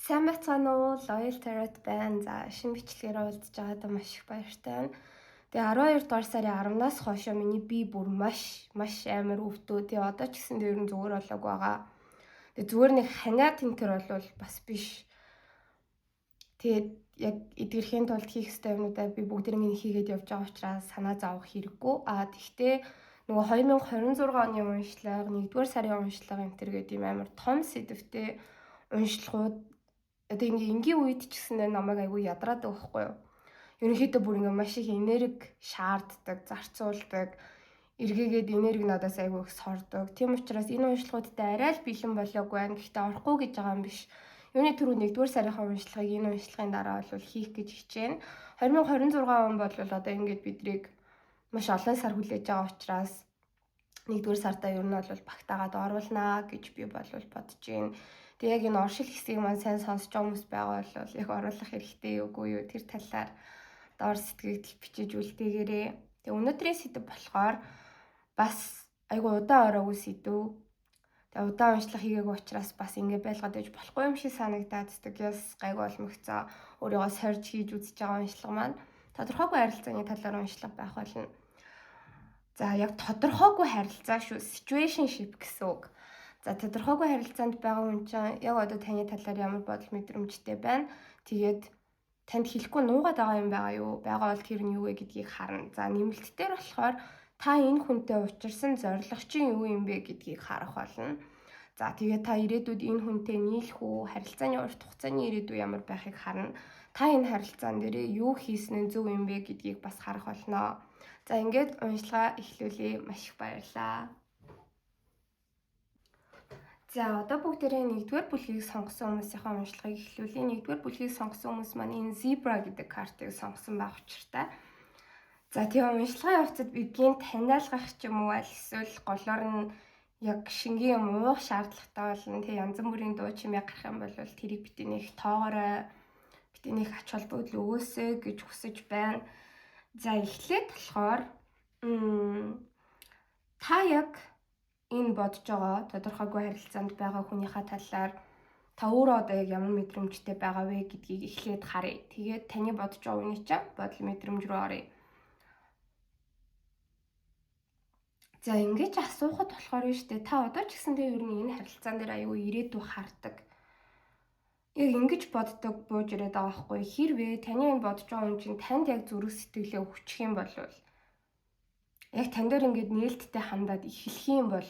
Сайн байцгаана уу? Loyal Tarot байна. За, шинэ бичлэгээр уулзж байгаадаа маш их баяртай байна. Тэгээ 12 дугаар сарын 10-наас хойш миний бие бүр маш маш амар өвдөө. Тэгээ одоо ч гэсэн тэр нь зүгээр болоог байгаа. Тэгээ зүгээр нэг ханиа тэнтэр болвол бас биш. Тэгээд яг эдгэрхийн тулд хийх ёстой юмнуудаа би бүгднийг нь хийгээд явж байгаа учраас санаа зовох хэрэггүй. А тэгтээ нөгөө 2026 оны уншлага, 1-р сарын уншлага энэ төр гэдэг юм амар том сэдвтэй уншлагууд одоо ингээ энгийн үед ч гэсэн намайг айгүй ядраадаг байхгүй юу? Ерөнхийдөө бүр ингээ маш их энерги шаарддаг, зарцуулдаг, эргээгээд энерги надаас айгүй их сордог. Тийм учраас энэ уншлагуудтай арай л бэлэн болоогүй байна. Гэхдээ орохгүй гэж байгаа юм биш. Юуны түрүү 1-р сарынхаа уншлагыг энэ уншлагын дараа бол хийх гэж хичээнэ. 2026 он бол одоо ингээд бидрийг маш олон сар хүлээж байгаа учраас 1-р сартаа ер нь бол багтаагаад оруулнаа гэж би бол бодож байна. Тэгээ яг энэ оршил хэсгийг маань сайн сонсож байгаа хүмүүс байгаа бол яг оруулах хэрэгтэй юугүй юу тэр талаар доор сэтгэгдэл бичиж үлдээгээрэй. Тэгээ өнөөдрийн сэдэв болохоор бас айгу удаан ороогүй сэдэв. Тэгээ удаан уншлага хийгээгүй учраас бас ингэ байлгаад байж болохгүй юм шиг санагдаад тэгээс гайгүй олмогцоо өөрийгөө сорж хийж үзэж байгаа уншлага маань тодорхойгүй харилцааны талаар уншлага байх болно. За яг тодорхойгүй харилцаа шүү. Situationship гэсэн үг. За тодорхойгүй харилцаанд байгаа хүн чинь яг одоо таны талаар ямар бодол мэдрэмжтэй байна. Тэгээд танд хэлэхгүй нуугаад байгаа юм байгаа юу? Байгаа бол тэр нь юу вэ гэдгийг харна. За нэмэлт дээр болохоор та энэ хүнтэй учирсан зорилго чинь юу юм бэ гэдгийг харах болно. За тэгээд та ирээдүйд энэ хүнтэй нийлэх үү, харилцааны урт хугацааны ирээдүй ямар байхыг харна. Та энэ харилцаан дээрээ юу хийсэн нь зөв юм бэ гэдгийг бас харах болно. За ингээд уншлага эхлүүлье. Маш их баярлалаа. За одоо бүгдээрээ нэгдүгээр бүлгийг сонгосон хүмүүсийнхээ уншлагыг эхлүүлье. Нэгдүгээр бүлгийг сонгосон хүмүүс маань энэ zebra гэдэг картыг сонгосон байх учиртай. За тэгээ уншлагын явцад бидгийн таниалгах ч юм уу аль эсвэл голоор нь яг шингийн юм уух шаардлагатай болно. Тэгээ янз бүрийн дуу чимээ гарах юм бол тэрийг битгий нэг тоогоорой, битгий нэг ач холбогдол өгөөсэй гэж хүсэж байна. За эхлээд болохоор та яг энэ бодож байгаа тодорхойгүй харилцаанд байгаа хүнийхээ талаар та өөрөө одоо яг ямар мэдрэмжтэй байгаа вэ гэдгийг эхлээд харъя. Тэгээд таны бодож байгаа үний чинь бодол мэдрэмж рүү оръё. За ингэж асуухад болохоор нь штэ та одоо ч гэсэндээ ер нь энэ харилцаан дээр аюу ирээдүй хардаг. Яг ингэж боддог бууж ирээд байгаа байхгүй. Хэрвээ таны энэ бодож байгаа хүн чинь танд яг зүрх сэтгэлээ өгчих юм бол яг тань дээр ингээд нээлттэй хандаад эхлэх юм бол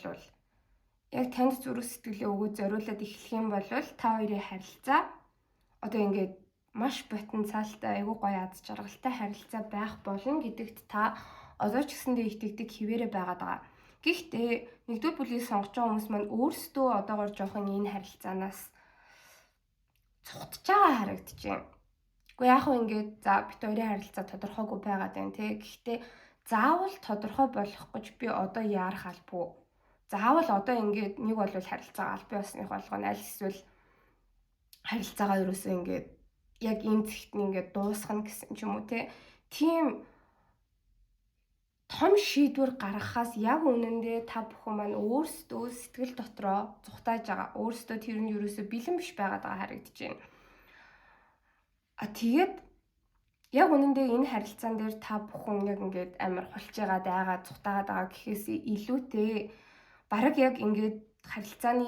яг танд зүрх сэтгэлээ өгөө зориулаад эхлэх юм бол та хоёрын харилцаа одоо ингээд маш потенциалтай айгүй гоё аз жаргалтай харилцаа байх болно гэдэгт та одоо ч гэсэндээ итгэдэг хിവэрэ байгаад байгаа. Гэхдээ нэгдүгээр бүлгийг сонгож байгаа хүмүүс маань өөрсдөө одоогор жоохон энэ харилцаанаас цухтж байгаа харагдаж байна. Гэхдээ яг хөө ингээд за бит хоёрын харилцаа тодорхойгүй байгаад байна те. Гэхдээ заавал тодорхой болох гэж би одоо яарах албагүй. Заавал одоо ингээд нэг бол харилцаагаа аль биесных болгоно аль эсвэл харилцаагаа ерөөсөө ингээд яг энэ зэгт нь ингээд дуусгана гэсэн ч юм уу те. Тийм том шийдвэр гаргахаас яг үнэндээ та бүхэн маань өөрсдөө сэтгэл дотроо зүхтааж байгаа. Өөрсдөө тэр нь ерөөсөө бэлэн биш байгаад байгаа харагдаж байна. А тэгээд яг үнэндээ энэ харилцаан дээр та бүхэн яг ингээд амар хулж байгаа, дайгаа, зүхтаагаад байгаа гэхээс илүүтэй бараг яг ингээд харилцааны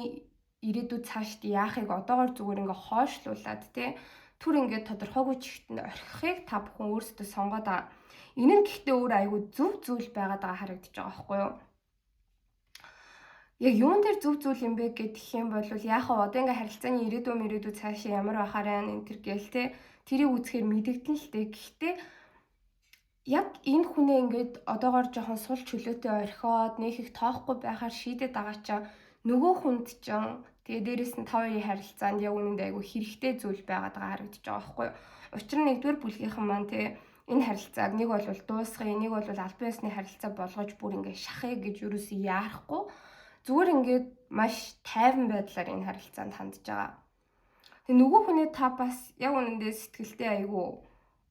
ирээдүйд цаашд яахыг одоогор зүгээр ингээ хойшлуулад те түр ингээд тодорхойгүй чигт нь орхихыг та бүхэн өөрсдөө сонгоод байгаа. Энэ нь гэхдээ өөр айгүй зөв зүйл байгаад байгаа харагдаж байгаа байхгүй юу? Яг юун дээр зөв зүйл юм бэ гэх юм бол яг хаа одоо ингээ харилцааны ирээдүй мөрөөдүй цаашаа ямар байхаар байна энэ төр гээл те тэрийг үзэхээр мэдэгдэн л дээ. Гэхдээ яг энэ хүнээ ингээд одоогор жоохон сул чөлөөтэй орхиод нөх их тоохгүй байхаар шийдээд байгаа чинь нөгөө хүнд чинь тэгээ дээрэс нь та хоёрын харилцаанд яг үнэндээ айгүй хэрэгтэй зүйл байгаад байгаа харагдаж байгаа байхгүй юу? Учир нь нэгдүгээр бүлгийнхэн маань те энэ харилцааг нэг бол дуусгая, нэг бол албан ёсны харилцаа болгож бүр ингээд шахъя гэж юурээс яарахгүй зүгээр ингээд маш тайван байдлаар энэ харилцаанд хандж байгаа. Тэгээ нөгөө хүнээ та бас яг үнэндээ сэтгэлдээ айгүй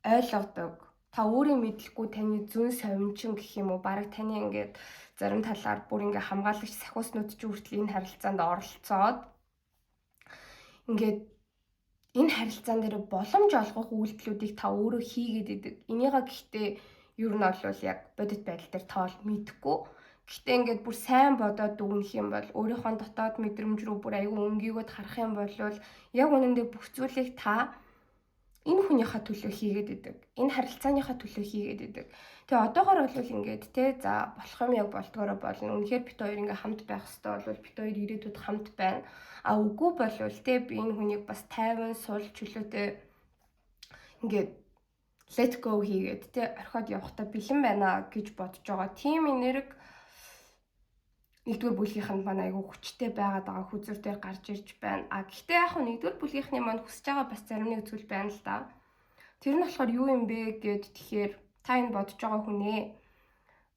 ойлгодог. Та өөрийн мэдлэггүй таны зүүн совинчин гэх юм уу, бараг таны ингээд зарим талаар бүр ингээд хамгаалагч сахиуснууд ч хүртэл энэ харилцаанд оролцоод ингээд Энэ харилцаан дээр боломж олгох үйлдэлүүдийг та өөрөө хийгээд идэг. Энийга гэхдээ ер нь бол яг бодит байдал дээр та бол мэдэхгүй. Гэхдээ ингээд бүр сайн бодоод дүгнэх юм бол өөрийнхөө дотоод мэдрэмж рүү бүр айгүй өнгийгөөд харах юм бол яг үнэндээ бүх зүйлийг та энэ хүнийхээ төлөө хийгээд идэг. Энэ харилцааныхаа төлөө хийгээд идэг. Тэгээ одоогор бол ингээд те за болох юм яг болдгоороо болно. Үнэхээр бит хоёр ингээ хамт байх хэвээр бол бит хоёр ирээдүйд хамт байна. А үгүй болвол те би энэ хүнийг бас тайван сул чөлөөтэй ингээд let go хийгээд те орхиод явахдаа бэлэн байна гэж бодож байгаа. Тийм энерги нэгдүгээр бүлгийнхэнд маань айгүй хүчтэй байгаад байгаа хүзүр дээр гарч ирж байна. А гэхдээ яг хөө нэгдүгээр бүлгийнхний маань хүсэж байгаа бас зарим нэг зүйл байна л да. Тэр нь болохоор юу юм бэ гэд тэгэхээр та энэ бодож байгаа хүнээ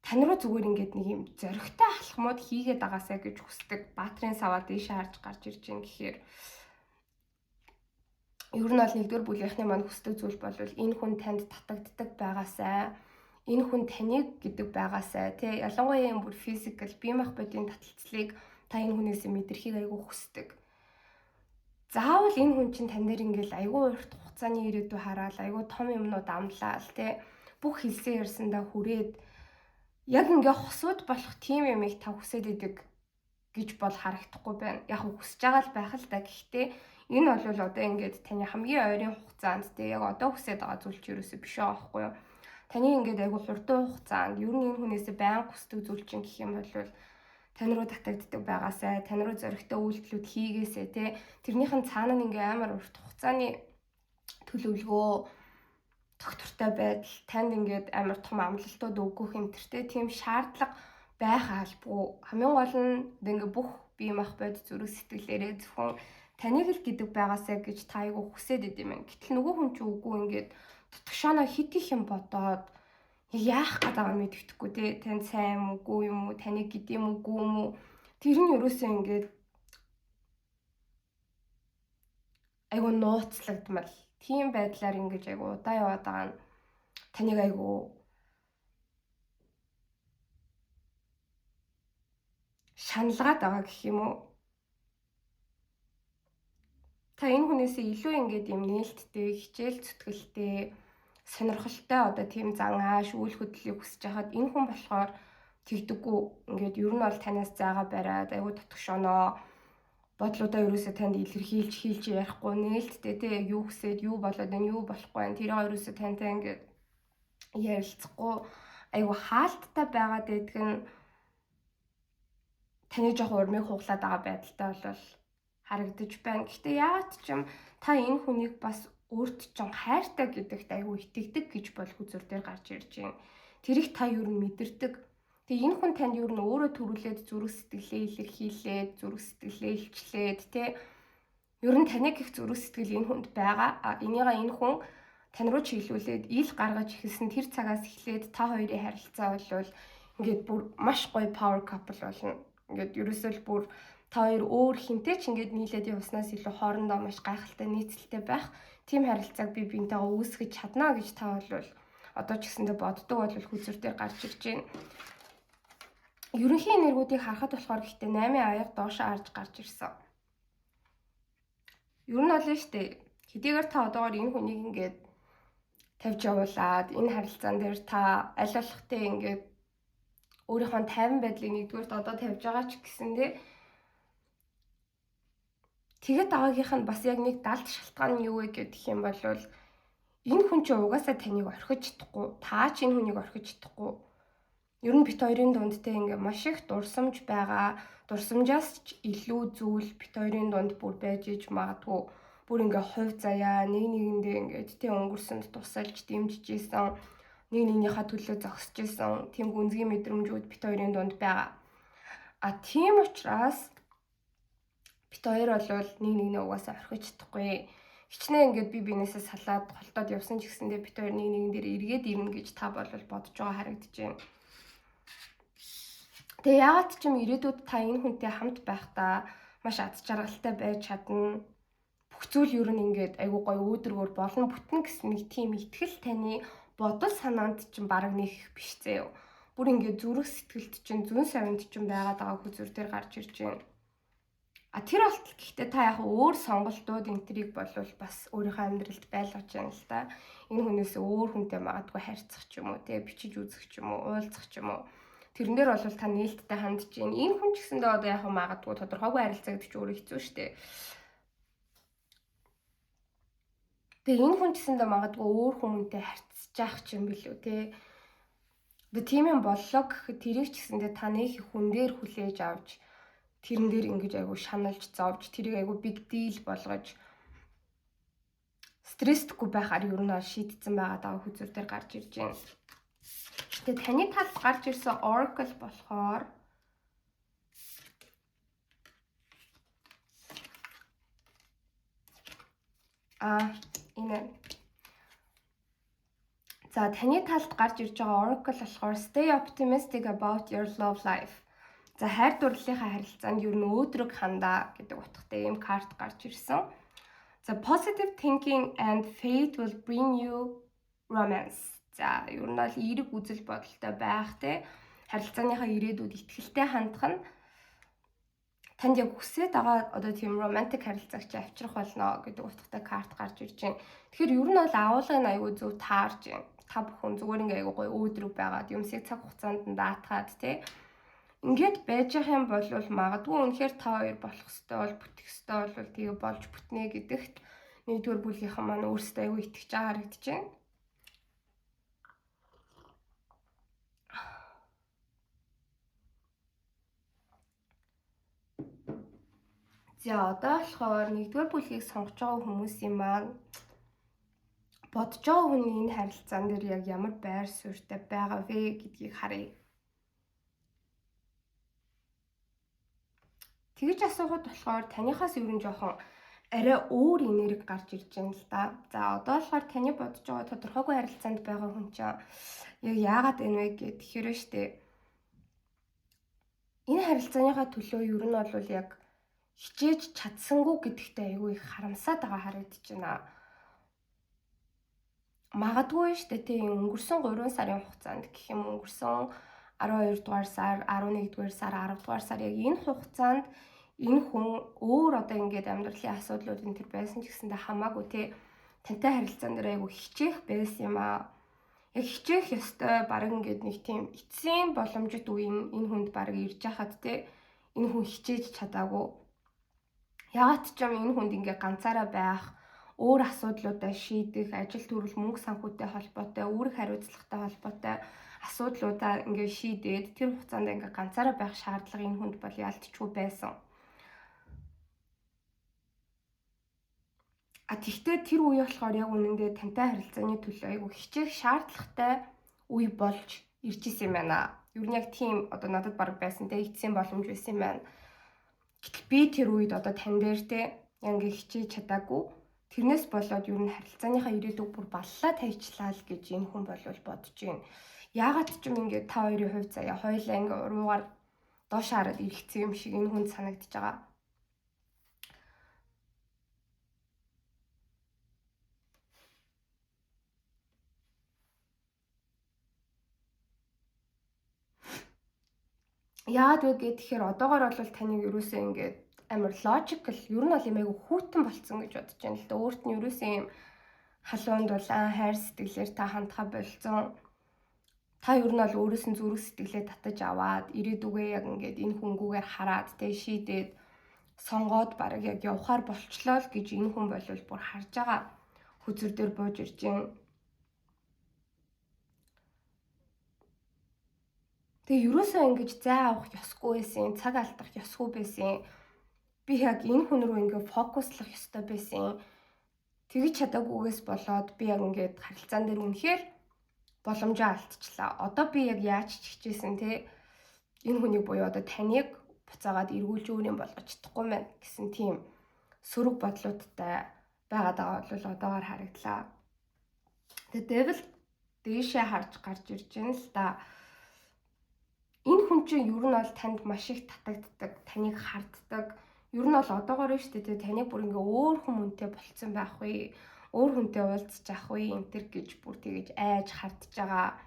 тань руу зүгээр ингээд нэг юм зоригтой алхмууд хийгээд агаасаа гэж хүсдэг. Баатрын саваа дээшээ харж гарч ирж байна гэхээр ер нь бол нэгдүгээр бүлгийнхний маань хүсдэг зүйл бол энэ хүн танд татагддаг байгаасай, энэ хүн таныг гэдэг байгаасай тий ялангуяа юм бүр физикал бие махбодын таталцлыг та энэ хүнээс мэдрэхийг айгүй хүсдэг. Заавал энэ хүн чинь тань дээр ингээл айгүй урт хугацааны ирээдүй хараал айгүй том юмнууд амлаал тий бүх хэлсэн ярьсандаа хүрээд яг ингээ хосууд болох тийм юмыг та хүсээд идэг гэж бол харагдахгүй байна. Яг хүсэж байгаа л байх л та. Гэхдээ энэ бол одоо ингээд таны хамгийн ойрын хугацаанд тий яг одоо хүсээд байгаа зүйл чи ерөөсөө биш байгаа байхгүй юу? Таны ингээд айгүй хурдан хугацаанд ер нь энэ хүнээсээ байнга хүсдэг зүйл чинь гэх юм бол тань руу татагддаг байгаасай, тань руу зоригтой үйлдэлүүд хийгээсэй тий. Тэрнийх нь цаана нь ингээ амар урт хугацааны төлөвлөгөө, тогтвортой байдал, танд ингээд амар том амлалтууд өгөх юм тэртэй тийм шаардлага байх албагүй. Хамгийн гол нь ингээ бүх бие махбод зүрх сэтгэлээрээ зөвхөн таныг л гэдэг байгаасай гэж та айгүй хүсээд идэм юм. Гэтэл нөгөө хүн чинь үгүй ингээд дотгошооноо хит их юм бодоод яах гээд байгаа мэддэхгүй тий. Танд сайн юм уу, юм уу, таныг гэдэм үгүй юм уу? Тэр нь ерөөсөө ингээд айгүй нууцлагдмал. Тийм байдлаар ингэж айгүй удаа яваад байгаа нь таныг айгүй шаналгаад байгаа гэх юм уу? Та энэ хүнээсээ илүү ингээд юм нээлттэй, хичээл зүтгэлтэй, сонирхолтой одоо тийм зан ааш, үйл хөдлөлийг хүсэж байхад энэ хүн болохоор тэгдэггүй. Ингээд ер нь бол танаас зайгаа бариад айгүй дотгошооноо бодлуудаа ерөөсөө танд илэрхийлж хийлж ярихгүй нээлттэй те яг юу хүсээд юу болоод байна, юу болохгүй байна. Тэрийг ерөөсөө тантай ингээд ярилцахгүй айгүй хаалттай байгаад байдг нь таны жоох урмыг хуглаад байгаа байдалтай бол харагдаж байна. Гэхдээ яагаад ч юм та энэ хүнийг бас өөрт чинь хайртай гэдэгт айгүй итгэдэг гэж бол хүзүр дээр гарч ирж байна. Тэрийг та юу н мэдэрдэг. Тэгээ энэ хүн танд юу н өөрөө төрүүлээд зүрх сэтгэлээ илэрхийлээд, зүрх сэтгэлээ илчлээд тэ ер нь таныг их зүрх сэтгэл энэ хүнд байгаа. А энийга энэ хүн тань руу чиглүүлээд ил гаргаж эхэлсэн тэр цагаас эхлээд та хоёрын харилцаа бол ингээд бүр маш гоё power couple болно. Ингээд ерөөсөө л бүр та хоёр өөр хинтэй ч ингээд нийлээд явснаас илүү хоорондоо маш гайхалтай нийцэлтэй байх тийм харилцааг би бинтэйгээ үүсгэж чаднаа гэж та бол одоо ч гэсэндээ боддог бол хүзүр дээр гарч ирж байна. Ерөнхий энергиудыг харахад болохоор гэхдээ 8-ын аяга доошоо арж гарч ирсэн. Ер нь бол нь штэ хэдийгээр та одоогор энэ хүнийг ингээд тавьж явуулаад энэ харилцаан дээр та аль болохтэй ингээд өөрийнхөө тайван байдлыг нэгдүгээрт одоо тавьж байгаа ч гэсэндээ тэгээд байгаагийнх нь бас яг нэг далд шалтгаан нь юу вэ гэх юм бол энэ хүн чинь угаасаа таныг орхиж чадахгүй, та ч энэ хүнийг орхиж чадахгүй. Ер нь бит хоёрын дунд те ингээ маш их дурсамж байгаа. Дурсамжаас ч илүү зүйл бит хоёрын дунд бүр байж иж магадгүй. Бүр ингээ хувь заяа нэг нэгэндээ ингээд те өнгөрсөнд тусалж дэмжиж исэн, нэг нэгнийхээ төлөө зогсож исэн тийм гүнзгий мэдрэмжүүд бит хоёрын дунд байгаа. А тийм учраас бит хоёр бол нэг нэгнээ угаасаа орхиж чадахгүй. Хичнээн ингээд би бинээсээ салаад холдоод явсан ч гэсэндээ бит хоёр нэг нэгэн дээр эргээд ирнэ гэж та бол бодож байгаа харагдаж байна. Тэгээ яагаад ч юм ирээдүйд та энэ хүнтэй хамт байхдаа маш аз жаргалтай байж чадна. Бүх зүйл ер нь ингээд айгуу гоё өөдрөгөр болно бүтнэ гэсэн нэг тийм итгэл таны бодол санаанд чинь бараг нэг их биш зээ юу. Бүр ингээд зүрх сэтгэлд чинь зүүн савинд чинь байгаад байгаа хүзүр дээр гарч ирж байна. А тэр болтол гэхдээ та яг өөр сонголтууд энэ тэрийг болвол бас өөрийнхөө амьдралд байлгаж байна л да. Энэ хүнээс өөр хүнтэй магадгүй харьцах ч юм уу, те бичиж үзэх ч юм уу, уулзах ч юм уу. Тэрэн дээр бол та нээлттэй хандж байна. Энэ хүн ч гэсэндээ одоо яг магадгүй тодорхойгүй харилцаа гэдэг чинь өөрөө хэцүү шүү дээ. Тэгээ энэ хүн ч гэсэндээ магадгүй өөр хүмүүнтэй харьцаж яах ч юм билүү те. Одоо тийм юм боллоо гэхэд тэрийг ч гэсэндээ та нэг хүн дээр хүлээж авч тэрэн дээр ингэж айгу шаналж зовж тэрийг айгу big deal болгож стрессгүй байхаар ер нь шийдсэн байгаа даа хөзөр дээр гарч ирж байна. Тэгээ таны талд гарч ирсэн oracle болохоор энэ. За таны талд гарч ирж байгаа oracle болохоор stay optimistic about your love life. За хайр дурлалынхаа харилцаанд ер нь өөдрөг хандаа гэдэг утгатай ийм карт гарч ирсэн. За positive thinking and faith will bring you romance. За ер нь бол эерэг үзэл бодолтой байх те харилцааныхаа ирээдүйд итгэлтэй хандах нь танд яг хүсээд байгаа одоо тийм романтик харилцааг чи авчрах болно гэдэг утгатай карт гарч ирж байна. Тэгэхээр ер нь бол агуулга нь аягүй зөв таарж байна. Та бүхэн зүгээр ингээ аягүй гоё өөдрөг байгаад юмсыг цаг хугацаанд нь даатгаад те ингээд байж байгаа юм бол магадгүй үнэхээр та хоёр болох ёстой бол бүтэх ёстой бол тэгээ болж бүтнэ гэдэгт нэгдүгээр бүлгийнхэн маань өөрсдөө аягүй итгэж байгаа харагдаж байна. За одоо болохоор нэгдүгээр бүлгийг сонгож байгаа хүмүүсийн маань бодож байгаа хүний энэ харилцаан дээр яг ямар байр суурьтай байгаа вэ гэдгийг харъя. Тэгж асуухад болохоор таныхаас ер нь жоохон арай өөр энерги гарч ирж байна л да. За одоо болохоор таны бодож байгаа тодорхойгүй харилцаанд байгаа хүн чинь яг яагаад энэ вэ гэхээр штэ. Энэ харилцааныхаа төлөө ер нь бол яг хичээж чадсангүй гэдэгтээ айгүй их харамсаад байгаа харагдаж байна. Магадгүй штэ тийм өнгөрсөн 3 сарын хугацаанд гэх юм өнгөрсөн 12 дугаар сар, 11 дугаар сар, 10 дугаар сар яг энэ хугацаанд энэ хүн өөр одоо ингээд амьдралын асуудлууд энэ төр байсан ч гэсэндээ хамаагүй те тантай харилцаан дээр айгүй хичээх байсан юм аа. Яг хичээх ёстой баг ингээд нэг тийм эцсийн боломжит үеийн энэ хүнд баг ирж хахад те энэ хүн хичээж чадаагүй. Яагаад ч юм энэ хүнд ингээ ганцаараа байх, өөр асуудлуудаа шийдэх, ажил төрөл мөнгө санхүүтэй холбоотой, үүрэг хариуцлагатай холбоотой асуудлуудаа ингээ шийдээд тэр хугацаанд ингээ ганцаараа байх шаардлага энэ хүнд бол яалтчгүй байсан. А тэгтээ тэр үе болохоор яг үнэндээ тантай харилцааны төлөө айгу хичээх шаардлагатай үе болж ирж исэн юм байна. Ер нь яг тийм одоо надад баг байсан те эцсийн боломж байсан юм байна. Гэтэл би тэр үед одоо тань дээр те яг ингээ хичээж чадаагүй. Тэрнээс болоод ер нь харилцааныхаа ирээдүйг бүр баллаа тавьчлаа л гэж энэ хүн болвол бодож байна. Яагаад ч юм ингээ та хоёрын хувь заяа хоёлаа ингээ уруугаар доош хараад ирэхсэн юм шиг энэ хүнд санагдаж байгаа. Яагаад вэ гэхээр одоогор бол таныг ерөөсөө ингээд амар logical ер нь бол юм айгу хүйтэн болцсон гэж бодож байна л да. Өөрт нь ерөөсөө юм халуун дулаан хайр сэтгэлээр та хандхаа болцсон. Та ер нь бол өөрөөс нь зүрх сэтгэлээ татаж аваад ирээдүгээ яг ингээд энэ хүнгүүгээр хараад тэ шийдээд сонгоод бараг яг явхаар болчлоо л гэж энэ хүн болвол бүр харж байгаа хөзөр дээр бууж ирж байна. Тэгээ ерөөсөө ингэж зай авах ёсгүй байсан, цаг алдах ёсгүй байсан. Би яг энэ хүн рүү ингээ фокуслах ёстой байсан. Тэгж чадаагүйгээс болоод би яг ингээд харилцаан дээр үнэхээр боломжоо алдчихлаа. Одоо би яг яаж ч хичээсэн те энэ хүнийг буюу одоо таныг буцаагаад эргүүлж өөр юм болгож чадахгүй мэн гэсэн тийм сөрөг бодлуудтай байгаад байгаа бол одоогоор харагдлаа. Тэгээ devil дээшээ харж гарч ирж байна л да. Энэ хүн чинь ер нь бол танд маш их татагддаг, таныг харддаг. Ер нь бол одоогоор нь шүү дээ таныг бүр ингээ өөр хүмүүнтэй болцсон байх вэ? Өөр хүнтэй уулзч авах вэ? Энэ төр гэж бүр тэгэж айж хардж байгаа.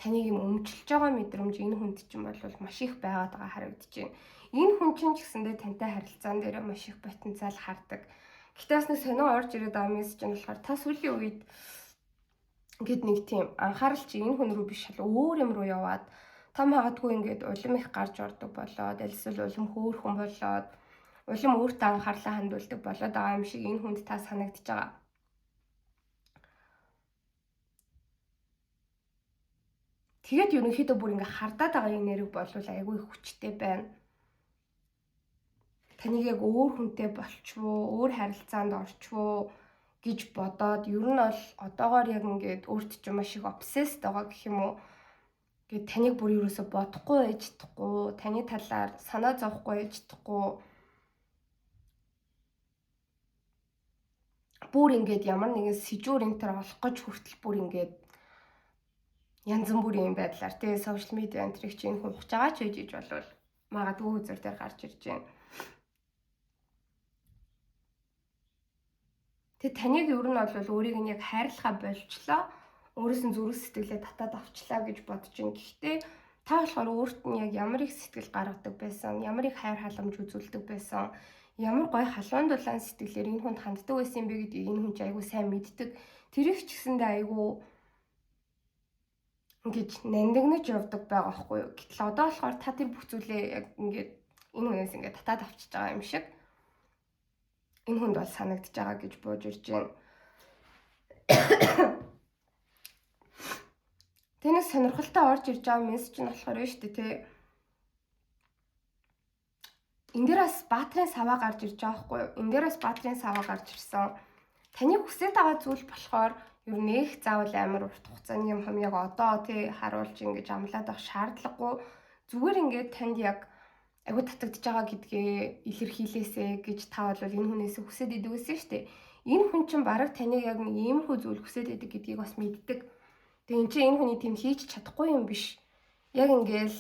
Таныг юм өмчлөж байгаа мэдрэмж энэ хүнд чинь бол маш их байгаад байгаа харагдаж байна. Энэ хүн чинь ч гэсэндээ тантай харилцаан дээр маш их потенциал хардаг. Гэтэ бас нэг сонио орж ирээд байгаа мессеж нь болохоор та сүүлийн үед ингээд нэг тийм анхаарал чи энэ хүн рүү биш шал өөр юм руу яваад та магадгүй ингээд улам их гарч ордог болоод аль эсвэл улам хөөрхөн болоод улам өөртөө анхаарлаа хандуулдаг болоод байгаа юм шиг энэ хүнд та санагдаж байгаа. Тэгээд ерөнхийдөө бүр ингээ хардаад байгаа энерги болвол айгүй их хүчтэй байна. Таныг яг өөр хүнтэй болчихвоо, өөр харилцаанд орчихвоо гэж бодоод ер нь бол одоогоор яг ингээд өөрт чинь маш их obsessed байгаа гэх юм уу. Ингээд таныг бүр ерөөсө бодохгүй байж чадахгүй, таны талаар санаа зовхгүй байж чадахгүй. Бүр ингээд ямар нэгэн сэжүүр энэ төр олох гэж хүртэл бүр ингээд янз бүрийн байдлаар тий social media энэ тэрийг чинь хүн ухаж байгаа ч гэж иж болвол магадгүй үзэр дээр гарч ирж байна. Тэгээ таныг ер нь бол өөрийг нь яг хайрлахаа болчлоо. Өөрөөс нь зүрх сэтгэлээ татаад авчлаа гэж бодож байна. Гэхдээ та болохоор өөрт нь яг ямар их сэтгэл гаргадаг байсан, ямар их хайр халамж үзүүлдэг байсан, ямар гоё халуун дулаан сэтгэлээр энэ хүнд ханддаг байсан юм бэ гэдгийг энэ хүн ч айгүй сайн мэддэг. Тэрийг ч гэсэндээ айгүй ингэж нандинаж явдаг байгаа байхгүй юу. Гэтэл одоо болохоор та тэр бүх зүйлээ яг ингээд энэ хүнээс ингээд татаад авчиж байгаа юм шиг энэ хүнд бол санагдаж байгаа гэж бууж ирж байна. Тэнэс сонирхолтой орж ирж байгаа мессеж нь болохоор шүү дээ тий. Энд дээр бас Баатрын саваа гарч ирж байгаа байхгүй юу? Энд дээр бас Баатрын саваа гарч ирсэн. Таны хүсэж байгаа зүйл болохоор ер нь их заавал амар урт хугацааны юм хам яг одоо тий харуулж ингэж амлаад байх шаардлагагүй. Зүгээр ингээд танд яг айгу татагдж байгаа гэдгээ илэрхийлээсэ гэж та бол энэ хүнээс хүсээд идэг байсан шүү дээ. Энэ хүн чинь бараг таныг яг нэг иймэрхүү зүйл хүсээд идэг гэдгийг бас мэддэг. Тэгээ эн чинь энэ хүний тийм хийж чадахгүй юм биш. Яг ингээл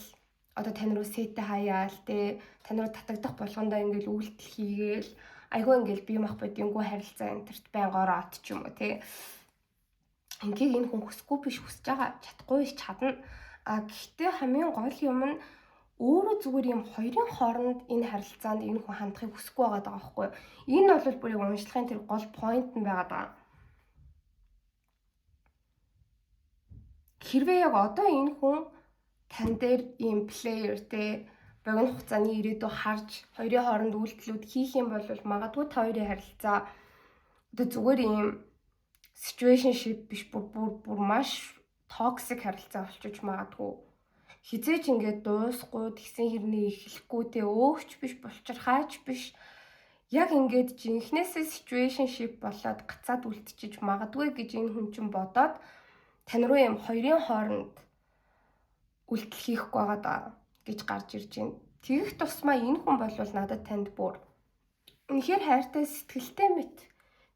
одоо тань руу сэтэ хаяал те тань руу татагдах болгондоо ингээл үйлдэл хийгээл айгүй ингээл бие мах бодингүү харилцаа энэ тэрт байнга ороод ч юм уу те. Ингийг энэ хүн хүсэхгүй биш хүсэж байгаа чадахгүй биш чадна. А гэхдээ хамгийн гол юм нь өөрөө зүгээр юм хоёрын хооронд энэ харилцаанд энэ хүн хандахыг хүсэхгүй байгаа даа байхгүй юу? Энэ бол бүр яг уншлагын тэр гол point нь байгаа даа. Хэрвээ яг одоо энэ хүн тань дээр ийм player те богино хугацааны ирээдүй харж хоёрын хооронд үйлдэлүүд хийх юм бол магадгүй та хоёрын харилцаа одоо зүгээр ийм situationship биш бүр бүр бүр маш toxic харилцаа болчих магадгүй. Хизээч ингээд дуусахгүй тэгсэн хэрнээ эхлэхгүй те өөгч биш булчирхаач биш яг ингээд жинхнээсээ situationship болоод гацаад үлдчихэж магадгүй гэж энэ хүн чинь бодоод тань руу юм хоёрын хооронд үйлдэл хийхгүй байгаа даа гэж гарч ирж байна. Тэгэх тусмаа энэ хүн бол надад танд бүр үнэхээр хайртай сэтгэлтэй мэт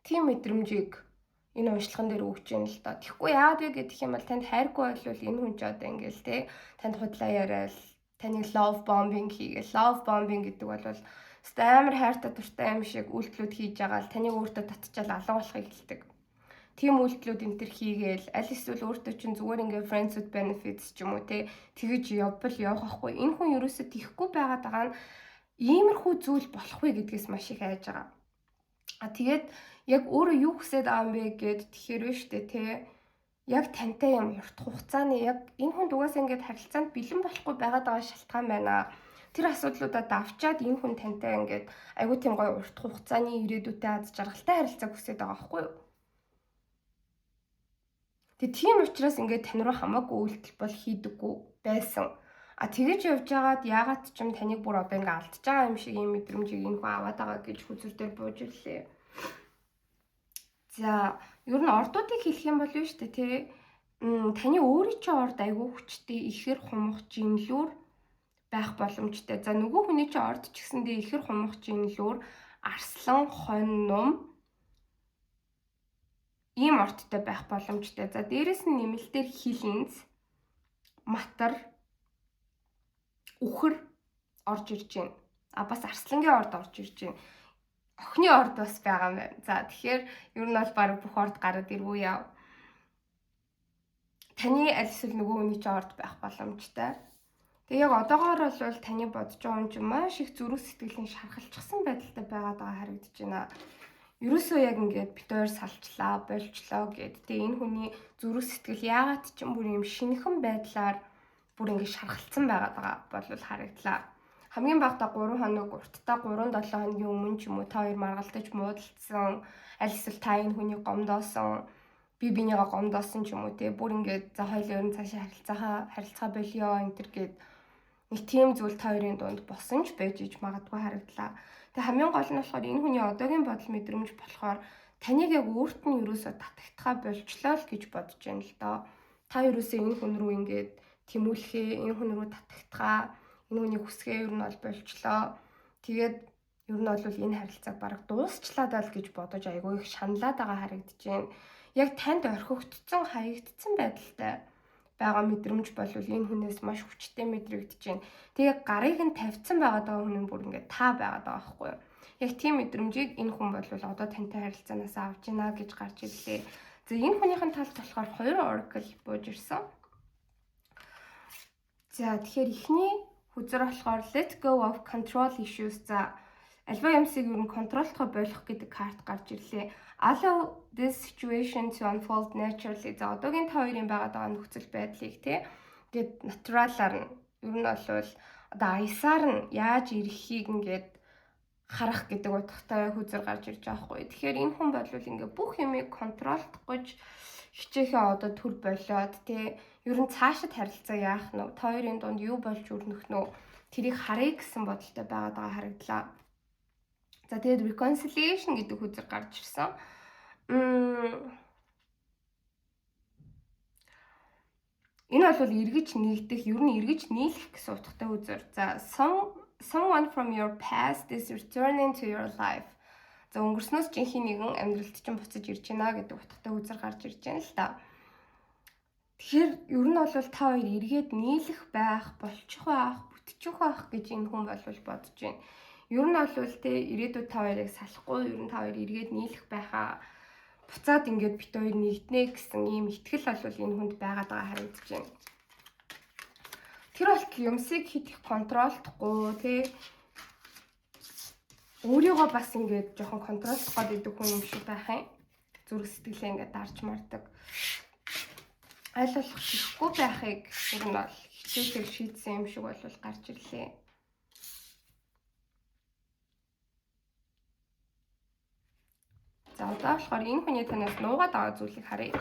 тийм мэдрэмжийг энэ уншлаган дээр өгч юм л доо. Тэгэхгүй яагаад вэ гэх юм бол танд хайргүй бол энэ хүн ч одоо ингээл те танд худлаа яриад таныг love bombing хийгээл love bombing гэдэг бол өстой амар хайртай дуртай юм шиг үйлдэлүүд хийж байгаа л таныг өөртөө татчаал алга болохыг хэлдэг. Тийм үйлдэлүүд энэ төр хийгээл аль эсвэл өөртөө чинь зүгээр ингээ friends with benefits ч юм уу те тэгэж явбал явах байхгүй. Энэ хүн ерөөсөө тийхгүй байгаад байгаа нь иймэрхүү зүйл болох вэ гэдгээс маш их айж байгаа. А тэгээд яг өөрөө юу хүсээд байгаа юм бэ гэд тэгэхээр вэ штэ те яг тантай юм урт хугацааны яг энэ хүн угаасаа ингээд харилцаанд бэлэн болохгүй байгаад байгаа шалтгаан байна. Тэр асуудлуудаа давчаад энэ хүн тантай ингээд айгуу тийм гоё урт хугацааны ирээдүйтэй аз жаргалтай харилцааг хүсээд байгаа байхгүй юу? Тэгээ тийм учраас ингээд тань руу хамаагүй үйлдэл бол хийдэггүй байсан. А тэгэж явж байгаад яагаад ч юм таныг бүр одоо ингээд алдчихж байгаа юм шиг юм мэдрэмжийг энэ хүн аваад байгаа гэж хүзүр дээр бууж ирлээ. За, ер нь ордуудыг хэлэх юм бол юу шүү дээ тий. Таны өөрийн чинь орд айгүй хүчтэй ихэр хумх жинлүүр байх боломжтой. За, нөгөө хүний чинь орд ч гэсэндээ ихэр хумх жинлүүр арслан, хонь, нум ийм орттой байх боломжтой. За, дээрэс нь нэмэлтээр хилэнц, матар, үхэр орж ирж байна. А бас арслангийн орд орж ирж байна. Охины орд бас байгаа юм байна. За, тэгэхээр ер нь бол баг бүх орд гараад ирвүү яв. Таны аль эсвэл нөгөө хүний ч орд байх боломжтой. Тэгээ яг одоогоор бол таны бодож байгаа юм чинь маш их зүрх сэтгэлийн шархалчихсан байдалтай байгаад байгаа харагдаж байна. Ерөөсөө яг ингээд бид хоёр салчлаа, больчлоо гэд. Тэгээ энэ хүний зүрх сэтгэл яагаад ч юм бүр юм шинэхэн байдлаар бүр ингээд шархалцсан байгаад байгаа бол харагдлаа. Хамгийн багадаа 3 хоног, уртдаа 3-7 хоногийн өмнө ч юм уу та хоёр маргалдаж муудалцсан, аль эсвэл та энэ хүний гомдоосон, би бинийгаа гомдоосон ч юм уу те, бүр ингээд за хоёул ер нь цаашаа харилцаа болио энэ төр гээд нэг тийм зүйл та хоёрын дунд болсон ч байж иж магадгүй харагдлаа. Тэгээ хамгийн гол нь болохоор энэ хүний одоогийн бодол мэдрэмж болохоор таныг яг өөрт нь ерөөсөө татагтахаа болчлоо л гэж бодож байна л доо. Та ерөөсөө энэ хүн рүү ингээд тэмүүлэхээ, энэ хүн рүү татагтахаа, энэ хүний хүсгээ ер нь бол болчлоо. Тэгээд ер нь бол энэ харилцааг бараг дуусчлаа даа л гэж бодож айгүй их шаналаад байгаа харагдаж байна. Яг танд орхигдсон, хаягдсан байдалтай байгаа мэдрэмж бол энэ хүнээс маш хүчтэй мэдрэгдэж байна. Тэгээ гарыг нь тавьсан байгаа даа хүн нь бүр ингээд та байгаад байгаа байхгүй юу? Яг тийм мэдрэмжийг энэ хүн бол одоо тантай харилцаанаас авч байна гэж гарч ирлээ. За, энэ хүнийхэн талд болохоор хоёр oracle бууж ирсэн. За, тэгэхээр эхний хөзөр болохоор let go of control issues. За, альва юмсыг ер нь control дохоо болох гэдэг карт гарч ирлээ. Allow this situation to unfold naturally. За, одоогийн та хоёрын байгаад байгаа нөхцөл байдлыг те ингээд natural аар нь, ер нь бол одоо аясаар нь яаж ирэхийг ингээд харах гэдэг утгатай хөзөр гарч ирж байгаа хгүй. Тэгэхээр энэ хүн бол ингээ бүх юмыг control дох гэж хичээхээ одоо төр болоод те, ер нь цаашид харилцаа яах нь вэ? Та хоёрын дунд юу болж өрнөх нь вэ? Тэрийг харъя гэсэн бодолтой байгаад байгаа харагдлаа. За, тэгээд reconciliation гэдэг хөзөр гарч ирсэн. Энэ бол эргэж нэгдэх, ер нь эргэж нийлэх гэсэн утгатай хөзөр. За, someone from your past is returning to your life. За, өнгөрснөөс жинхэнэ нэгэн амьдралд чинь буцаж ирж байна гэдэг утгатай хөзөр гарч ирж байна л та. Тэгэхээр ер нь бол та хоёр эргээд нийлэх байх, болчих байх, бүтчих байх гэж энэ хүн бол бодож байна. Ер нь бол те, ирээдүйд та хоёрыг салахгүй, ер нь та хоёр эргээд нийлэх байхаа, буцаад ингээд бид хоёр нэгднэ гэсэн ийм итгэл бол энэ хүнд байгаад байгаа харагдаж байна. Тэр болтол юмсыг хит их control дохгүй тий, өөрийгөө бас ингээд жоохон control дох гээд идэг хүн юм шиг байх юм. Зүрх сэтгэлээ ингээд дарж мардаг. Аль болох хийхгүй байхыг ер нь бол хичээлээр шийдсэн юм шиг бол гарч ирлээ. За, одоо болохоор энэ хүний танаас нуугаад байгаа зүйлийг харъя.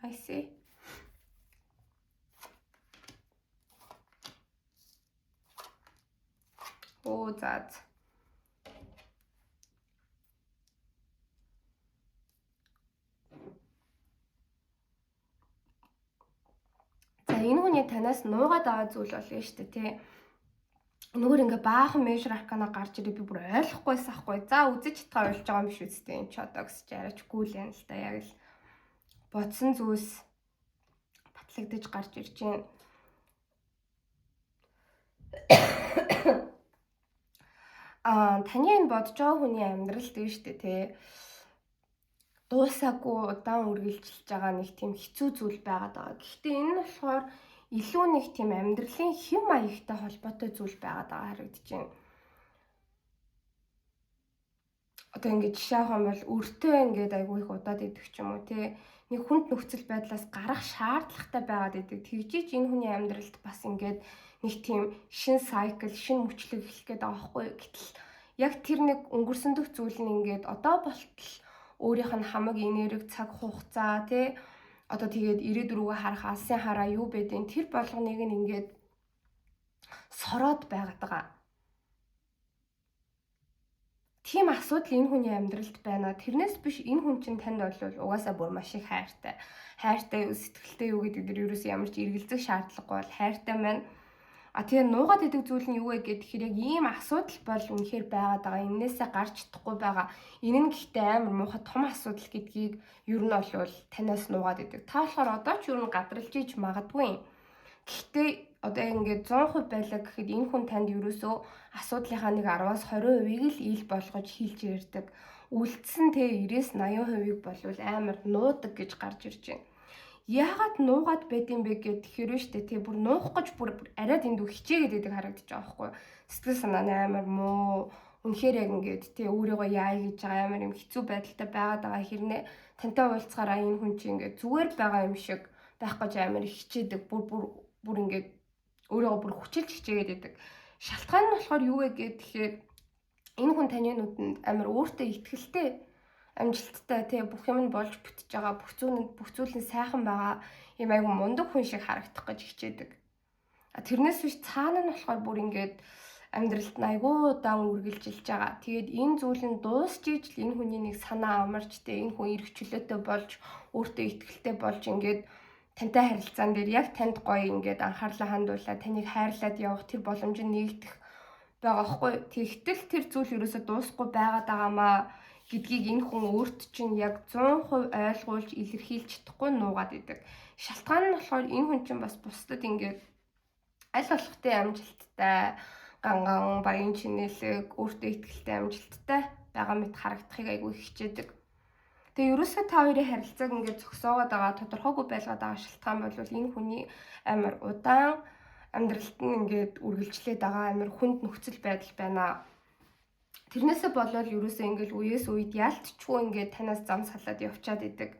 I see. Оо, за. энэ хүний танаас нуугаад байгаа зүйл бол нь шүү дээ, тий. Энэгээр ингээ баахан Major Arcana гарч ирээ, би бүр ойлгохгүйс ахгүй. За, үзэж чадгаа ойлгож байгаа юм биш үстэй энэ ч одоо гэсэн чи арайчгүй л юм л та, яг л бодсон зүйлс батлагдаж гарч ирж байна. Таны энэ бодож байгаа хүний амьдрал дээ шүү дээ, тий. Дуусаагүй удаан үргэлжилж байгаа нэг тийм хэцүү зүйл байгаад байгаа. Гэхдээ энэ нь болохоор илүү нэг тийм амьдралын хэв маягтай холбоотой зүйл байгаад байгаа харагдаж байна. Одоо ингээд жишээ авах юм бол өртөө ингээд айгүй их удаад идэх ч юм уу, тий. Нэг хүнд нөхцөл байдлаас гарах шаардлагатай байгаад идэг. Тэгжиж энэ хүний амьдралд бас ингээд нэг тийм шин cycle, шин мөчлөг эхлэх гээд байгаа байхгүй. Гэтэл яг тэр нэг өнгөрсөн дэх зүйл нь ингээд одоо болтол өөрийнх нь хамаг энерги, цаг хугацаа, тий, одоо тэгээд ирээдүй рүүгээ харах алсын хараа юу байдیں۔ Тэр болгоныг нь ингээд сороод байгаад байгаа. Тийм асуудал энэ хүний амьдралд байна. Тэрнээс биш энэ хүн чинь танд бол угаасаа бүр маш их хайртай. Хайртай юу, сэтгэлтэй юу гэдэг дээр ерөөсөө ямар ч эргэлзэх шаардлагагүй бол хайртай маань. А тэгээ нуугаад идэг зүйл нь юу вэ гэхээр яг ийм асуудал бол үнэхээр байгаад байгаа. Эннээсээ гарч чадахгүй байгаа. Энэ нь гэхдээ амар муухай том асуудал гэдгийг ер нь бол танаас нуугаад идэг. Та болохоор одоо ч ер нь гадралж иж магадгүй юм. Гэхдээ одоо яг ингээд 100% байлаа гэхэд энэ хүн танд ерөөсөө асуудлынхаа нэг 10-аас 20%-ийг л ил болгож хэлж ярьдаг. Үлдсэн те 90-с 80%-ийг болвол амар нуудаг гэж гарч ирж байна. Яагаад нуугаад байд юм бэ гэхээр штэ тий, бүр нуух гэж бүр арай дэндүү хичээгээд идэг харагдаж байгаа байхгүй. Сэтгэл санаа нь амар муу. Үнэхээр яг ингээд тий өөрийгөө яая гэж байгаа амар юм хэцүү байдалтай байгаад байгаа хэрнээ тантай уулзахаараа энэ хүн чинь ингээд зүгээр байгаа юм шиг байх гэж амар их хичээдэг. Бүр бүр бүр ингээд өөрийгөө бүр хүчилж хичээгээд идэг. Шалтгаан нь болохоор юу вэ гэхээр энэ хүн таны нүдэнд амар өөртөө итгэлтэй, амжилттай, тий, бүх юм нь болж бүтэж байгаа, бүх зүйл нь сайхан байгаа юм айгу мундаг хүн шиг харагдах гэж хичээдэг. А тэрнээс биш цаана нь болохоор бүр ингээд амьдралд нь айгу удаан үргэлжилж байгаа. Тэгээд энэ зүйл нь дуусч ижил энэ хүний нэг санаа амарч, тий, энэ хүн эрх чөлөөтэй болж, өөртөө итгэлтэй болж ингээд тантай харилцаан дээр яг танд гоё ингээд анхаарлаа хандуулаад таныг хайрлаад явах тэр боломж нь нэгдэх байгаа хгүй. Тэгтэл тэр зүйл ерөөсө дуусахгүй байгаад байгаамаа гэдгийг энэ хүн өөрт чинь яг 100% ойлгуулж илэрхийлж чадахгүй нуугаад идэг. Шалтгаан нь болохоор энэ хүн чинь бас бусдад ингээд аль болох тэ амжилттай, ганган, баян чинээлэг, өөртөө итгэлтэй, амжилттай байгаа мэт харагдахыг айгүй хичээдэг. Тэгээ ерөөсөө та хоёрын харилцааг ингээд зогсоогоод байгаа, тодорхойгүй байлгаад байгаа шалтгаан бол энэ хүний амар удаан амьдралд нь ингээд үргэлжлээд байгаа амар хүнд нөхцөл байдал байна. Тэрнээсээ болоод ерөөсөө ингээд үеэс үед яалтчгүй ингээд танаас зам салаад явчаад идэг.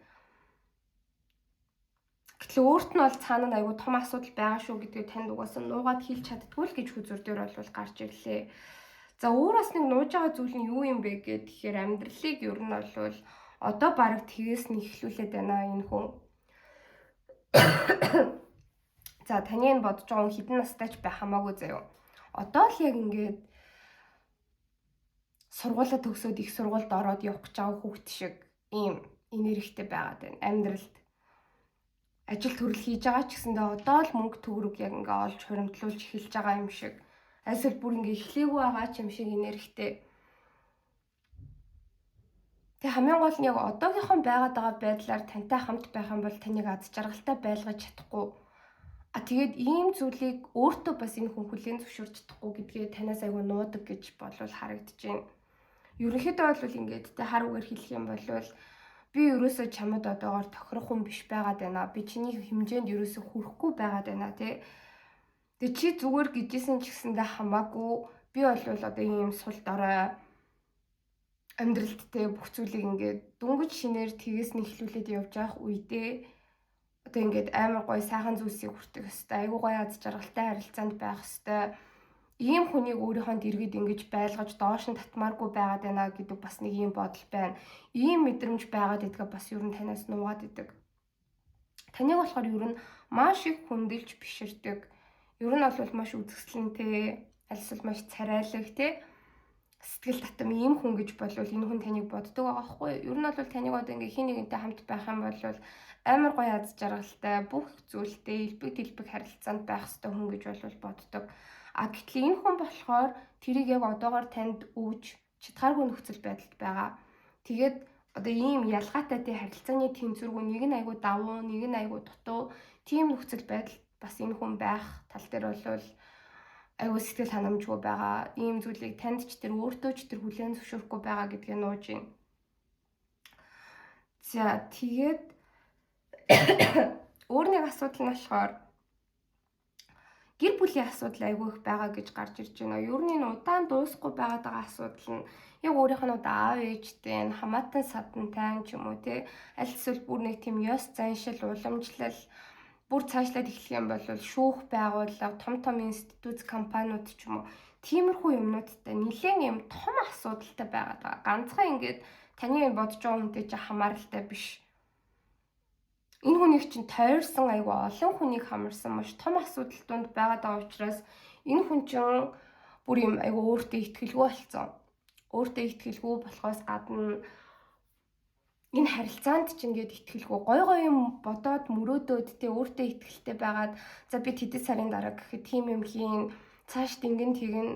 Гэтэл өөрт нь бол цаана нь айгүй том асуудал байгаа шүү гэдгийг танд угаасаа нуугаад хэлж чаддгүй л гэж хөзөр дээр бол гарч ирлээ. За, өөр бас нэг нууж байгаа зүйл нь юу юм бэ гэхээр амьдралыг ер нь бол одоо бараг тэгээс нь эхлүүлээд байна энэ хүн. За, таны энэ бодож байгаа хүн хэдэн настай ч байх хамаагүй заяо. Одоо л яг ингээд сургуулаа төгсөөд их сургуульд ороод явах гэж байгаа хүүхэд шиг ийм энергитэй байгаад байна. Амьдралд ажил төрөл хийж байгаа ч гэсэндээ одоо л мөнгө төгрөг яг ингээ олж хуримтлуулж эхэлж байгаа юм шиг. Эсвэл бүр ингээ эхлээгүй байгаа ч юм шиг энергитэй. Тэг хамгийн гол нь яг одоогийнхон байгаад байгаа байдлаар тантай хамт байх юм бол таныг аз жаргалтай байлгаж чадахгүй. А тэгээд ийм зүйлийг өөртөө бас энэ хүн хүлээн зөвшөөрч чадахгүй гэдгээ танаас айгүй нуудаг гэж болвол харагдаж байна. Ерөнхийдөө бол ингээд тэ хар үгээр хэлэх юм бол би ерөөсөө чамд одоогоор тохирох хүн биш байгаад байна. Би чиний хэмжээнд ерөөсөө хүрэхгүй байгаад байна тий. Тэгээ чи зүгээр гэжсэн ч гэсэндээ хамаагүй би бол одоо ийм сул дорой амьдралд те бүх зүйлийг ингээд дөнгөж шинээр тэгээс нь эхлүүлээд явж явах үедээ одоо ингээд амар гоё сайхан зүйлсийг хүртэх хэвээр, айгүй гоё аз жаргалтай харилцаанд байх хэвээр ийм хүнийг өөрийнхөө дэргэд ингэж байлгаж доош нь татмааргүй байгаад байна гэдэг бас нэг ийм бодол байна. Ийм мэдрэмж байгаад идгээ бас ер нь танаас нуугаад идэг. Таныг болохоор ер нь маш их хүндэлж биширдэг. Ер нь бол маш үзэсгэлэнтэй, альсвал маш царайлаг те Сэтгэл татам ийм хүн гэж болвол энэ хүн таныг боддог байгаа байхгүй юу? Ер нь бол таныг одоо ингээ хин нэгэнтэй хамт байх юм бол амар гоё аз жаргалтай, бүх зүйлтэй элбэг дэлбэг харилцаанд байх ёстой хүн гэж бол боддог. А гэтэл энэ хүн болохоор тэрийг яг одоогоор танд өгж чадхааргүй нөхцөл байдалд байгаа. Тэгээд одоо ийм ялгаатай тий харилцааны тэнцвэргүй, нэг нь айгүй давуу, нэг нь айгүй дутуу тийм нөхцөл байдалд бас энэ хүн байх тал дээр бол айгүй сэтгэл ханамжгүй байгаа. Ийм зүйлийг танд ч тэр өөртөө ч тэр хүлээн зөвшөөрөхгүй байгаа гэдгийг нууж байна. За тэгээд өөр нэг асуудал нь болохоор гэр бүлийн асуудал айгүй их байгаа гэж гарч ирж байна. Ер нь энэ удаан дуусахгүй байгаад байгаа асуудал нь яг өөрийнх нь одоо аав ээжтэй, хамаатан садантай ч юм уу тий, аль эсвэл бүр нэг тийм ёс заншил, уламжлал, бүр цаашлаад эхлэх юм бол шүүх байгууллага, том том институт, компаниуд ч юм уу, тиймэрхүү юмнуудтай нэлээд юм том асуудалтай байгаад байгаа. Ганцхан ингээд таны бодож байгаа хүнтэй чи хамааралтай биш. Энэ хүнийг чинь тойрсон айгүй олон хүнийг хамарсан маш том асуудал дунд байгаад байгаа учраас энэ хүн чинь бүр юм айгүй өөртөө итгэлгүй болсон. Өөртөө итгэлгүй болохоос гадна энэ харилцаанд ч ингээд итгэлгүй, гой гой юм бодоод мөрөөдөөд тэ өөртөө итгэлтэй байгаад, за би тэдэн сарын дараа гэхэд тийм юм хийн, цааш ингэн тэгэн,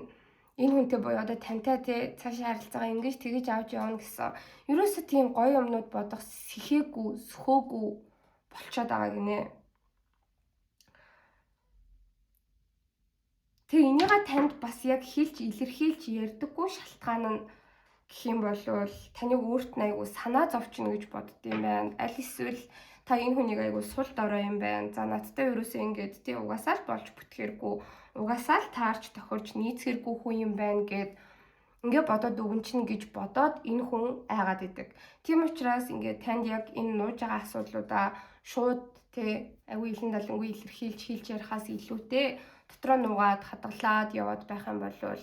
энэ хүнтэй буюу одоо тантай тэ цаашаа харилцаагаа ингэж тэгэж авч явна гэсэн. Ерөөсөө тийм гоё юмнууд бодох сэхээгүй, сөхөөгүй болчоод байгаа гинэ. Тэгээ энийгээ танд бас яг хэлж илэрхийлж ярьдаггүй шалтгаан нь гэх юм бол таныг өөрт нь айгүй санаа зовчно гэж бодд юм байна. Аль эсвэл та энэ хүнийг айгүй сул дорой юм байна. За надтай ерөөсөө ингээд тий угаасаа л болж бүтгээргүй, угаасаа л таарч тохирч нийцгэргүй хүн юм байна гэд ингээ бодоод өгөн чинь гэж бодоод энэ хүн айгаад идэг. Тийм учраас ингээд танд яг энэ нууж байгаа асуудлуудаа шууд тий айгүй илэн далангүй илэрхийлж хэлж ярихаас илүүтэй дотроо нугаад хадгалаад яваад байх юм бол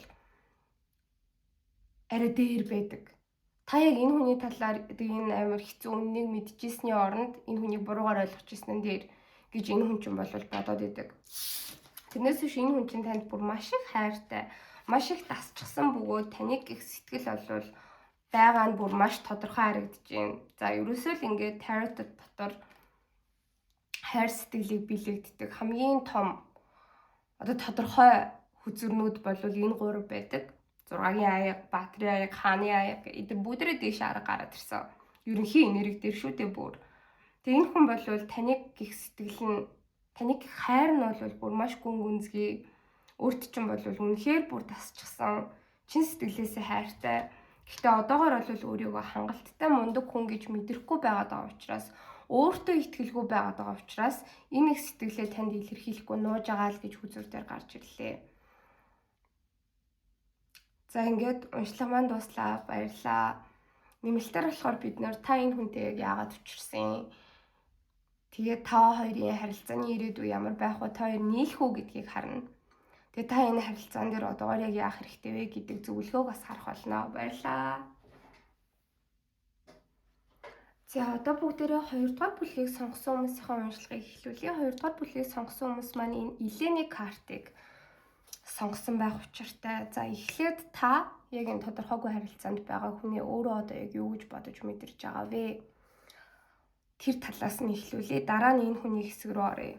арай дээр байдаг. Та яг энэ хүний талаар энэ амар хэцүү үннийг мэдчихсэний оронд энэ хүнийг буруугаар ойлгож ирсэн дээр гэж энэ хүн чинь бол бодоод идэг. Тэрнээс биш энэ хүн чинь танд бүр маш их хайртай, маш их дасчихсан бөгөөд таныг их сэтгэл болвол байгаа нь бүр маш тодорхой харагдаж байна. За ерөөсөө л ингээд tarot дотор хайр сэтгэлийг бэлэгддэг хамгийн том одоо тодорхой хүзэрнүүд бол энэ гурав байдаг. 6-гийн аяга, Баатрын аяга, хааны аяга эдгээр бүгдээрээ дээш арга гараад ирсэн. Ерөнхий энерги дээр шүү дээ бүр. Тэгээ энэ хүн бол таныг гих сэтгэл нь, таныг хайр нь бол бүр маш гүн гүнзгий. Өөрт чинь бол үнэхээр бүр тасчихсан чин сэтгэлээсээ хайртай. Гэхдээ одоогор бол өөрийгөө хангалттай мундаг хүн гэж мэдрэхгүй байгаад байгаа учраас, өөртөө итгэлгүй байгаад байгаа учраас энэ их сэтгэлээ танд илэрхийлэхгүй нууж байгаа л гэж хүзүүр дээр гарч ирлээ. За ингээд уншлага маань дууслаа. Баярлалаа. Нэмэлтээр болохоор бид нэр та энэ хүнтэй яг яагаад учирсан? Тэгээд та хоёрын харилцааны ирээдүй ямар байх вэ? Та хоёр нийлэх үү гэдгийг харна. Тэгээд та энэ харилцаан дээр одоогоор яг яах хэрэгтэй вэ гэдэг зөвлөгөөг бас харах болно. Баярлалаа. За одоо бүгдээрээ 2 дугаар бүлгийг сонгосон хүмүүсийн уншлагыг эхлүүлье. 2 дугаар бүлгийг сонгосон хүмүүс маань энэ Елений картыг сонгосон байх учиртай. За эхлээд та яг энэ тодорхойгүй харилцаанд байгаа хүний өөрөө одоо яг юу гэж бодож мэдэрч байгаа вэ? Тэр талаас нь эхлүүлье. Дараа нь энэ хүний хэсэг рүү оръё.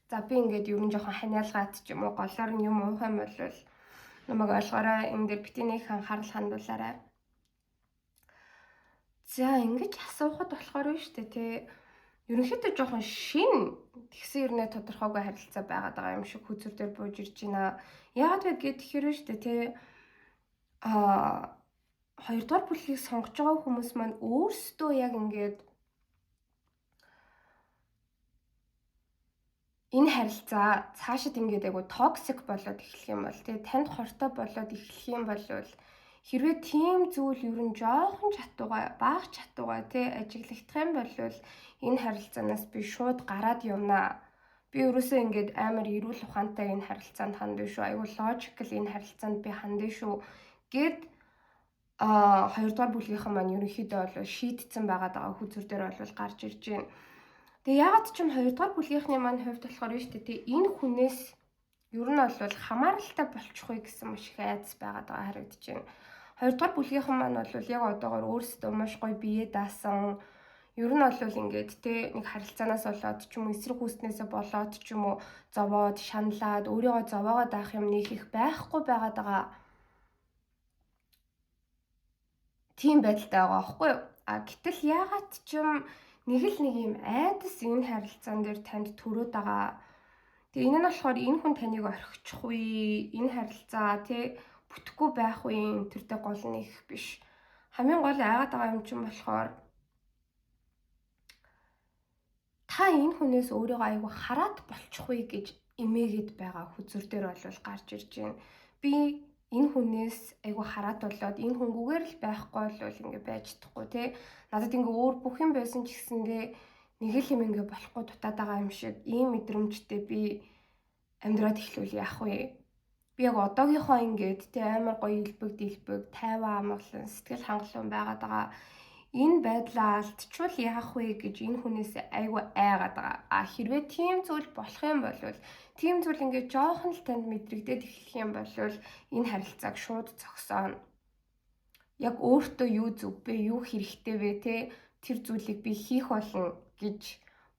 За би ингээд ер нь жоохон ханиалгаад ч юм уу голоор нь юм уух юм бол намайг ойлгоорой. Энэ дээр битгий нэг анхаарал хандуулаарай. За ингэж асуухад болохоор нь шүү дээ тий. Ерөнхийдөө жоохон шин тэгсэн ернээ тодорхойгүй харилцаа байгаад байгаа юм шиг хүзүүр дээр бууж ирж байна. Яагаад вэ гэхээр шүү дээ тий. Аа 2 дугаар бүлгийг сонгож байгаа хүмүүс маань өөрсдөө яг ингээд энэ харилцаа цаашид ингээд айгу токсик болоод эхлэх юм бол тий танд хортой болоод эхлэх юм бол хэрвээ тийм зүйл ер нь жоохон чатууга бага чатууга тий ажиглагдах юм бол энэ харилцаанаас би шууд гараад явнаа. Би ерөөсөө ингээд амар эрүүл ухаантай энэ харилцаанд хандна шүү. Айгу логикл энэ харилцаанд би хандна шүү гэд 2 дугаар бүлгийнхэн маань ерөнхийдөө бол шийдсэн байгаад байгаа хүзүүр дээр бол гарч ирж байна. Тэгээ яагаад ч юм 2 дугаар бүлгийнхний маань хувьд болохоор нь шүү дээ энэ хүнээс Ер нь бол хамааралтай болчихгүй гэсэн маш их айдас байгаад байгаа харагдаж байна. Хоёрдугаар бүлгийнхэн маань бол яг одоогоор өөрсдөө маш гоё бие даасан. Ер нь бол ингээд те нэг харилцаанаас болоод ч юм уу эсрэг хүүснээсээ болоод ч юм уу зовоод шаналаад өөрийгөө зовоогоод авах юм нэг их байхгүй байгаад байгаа. Тийм байдалтай байгаа байхгүй юу? А гэтэл яагаад ч юм нэг л нэг юм айдас энэ харилцаан дээр танд төрөөд байгаа. Тэгээ энэ нь болохоор энэ хүн таныг орхичих үе, энэ харилцаа тий бүтэхгүй байх үе энэ төртэй гол нь их биш. Хамгийн гол айгаад байгаа юм чинь болохоор та энэ хүнээс өөрийгөө айгүй хараат болчих үе гэж эмээгээд байгаа хүзүр дээр бол гарч ирж байна. Би энэ хүнээс айгүй хараат болоод энэ хүнгүүгээр л байхгүй бол ингээ байж чадахгүй тий. Надад ингээ өөр бүх юм байсан ч гэсэндээ нэг л юм ингээ болохгүй дутаад байгаа юм шиг ийм мэдрэмжтэй би амьдраад эхлүүл яах вэ? Би яг одоогийнхоо ингээд тий амар гоё илбэг дэлбэг тайван амгалан сэтгэл хангалуун байгаад байгаа энэ байдлаа алдчвал яах вэ гэж энэ хүнээс айгүй айгаад байгаа. А хэрвээ тийм зүйл болох юм бол тийм зүйл ингээд жоохон л танд мэдрэгдээд эхлэх юм бол энэ харилцааг шууд зогсооно. Яг өөртөө юу зөв бэ, юу хэрэгтэй вэ те тэр зүйлийг би хийх болно гэж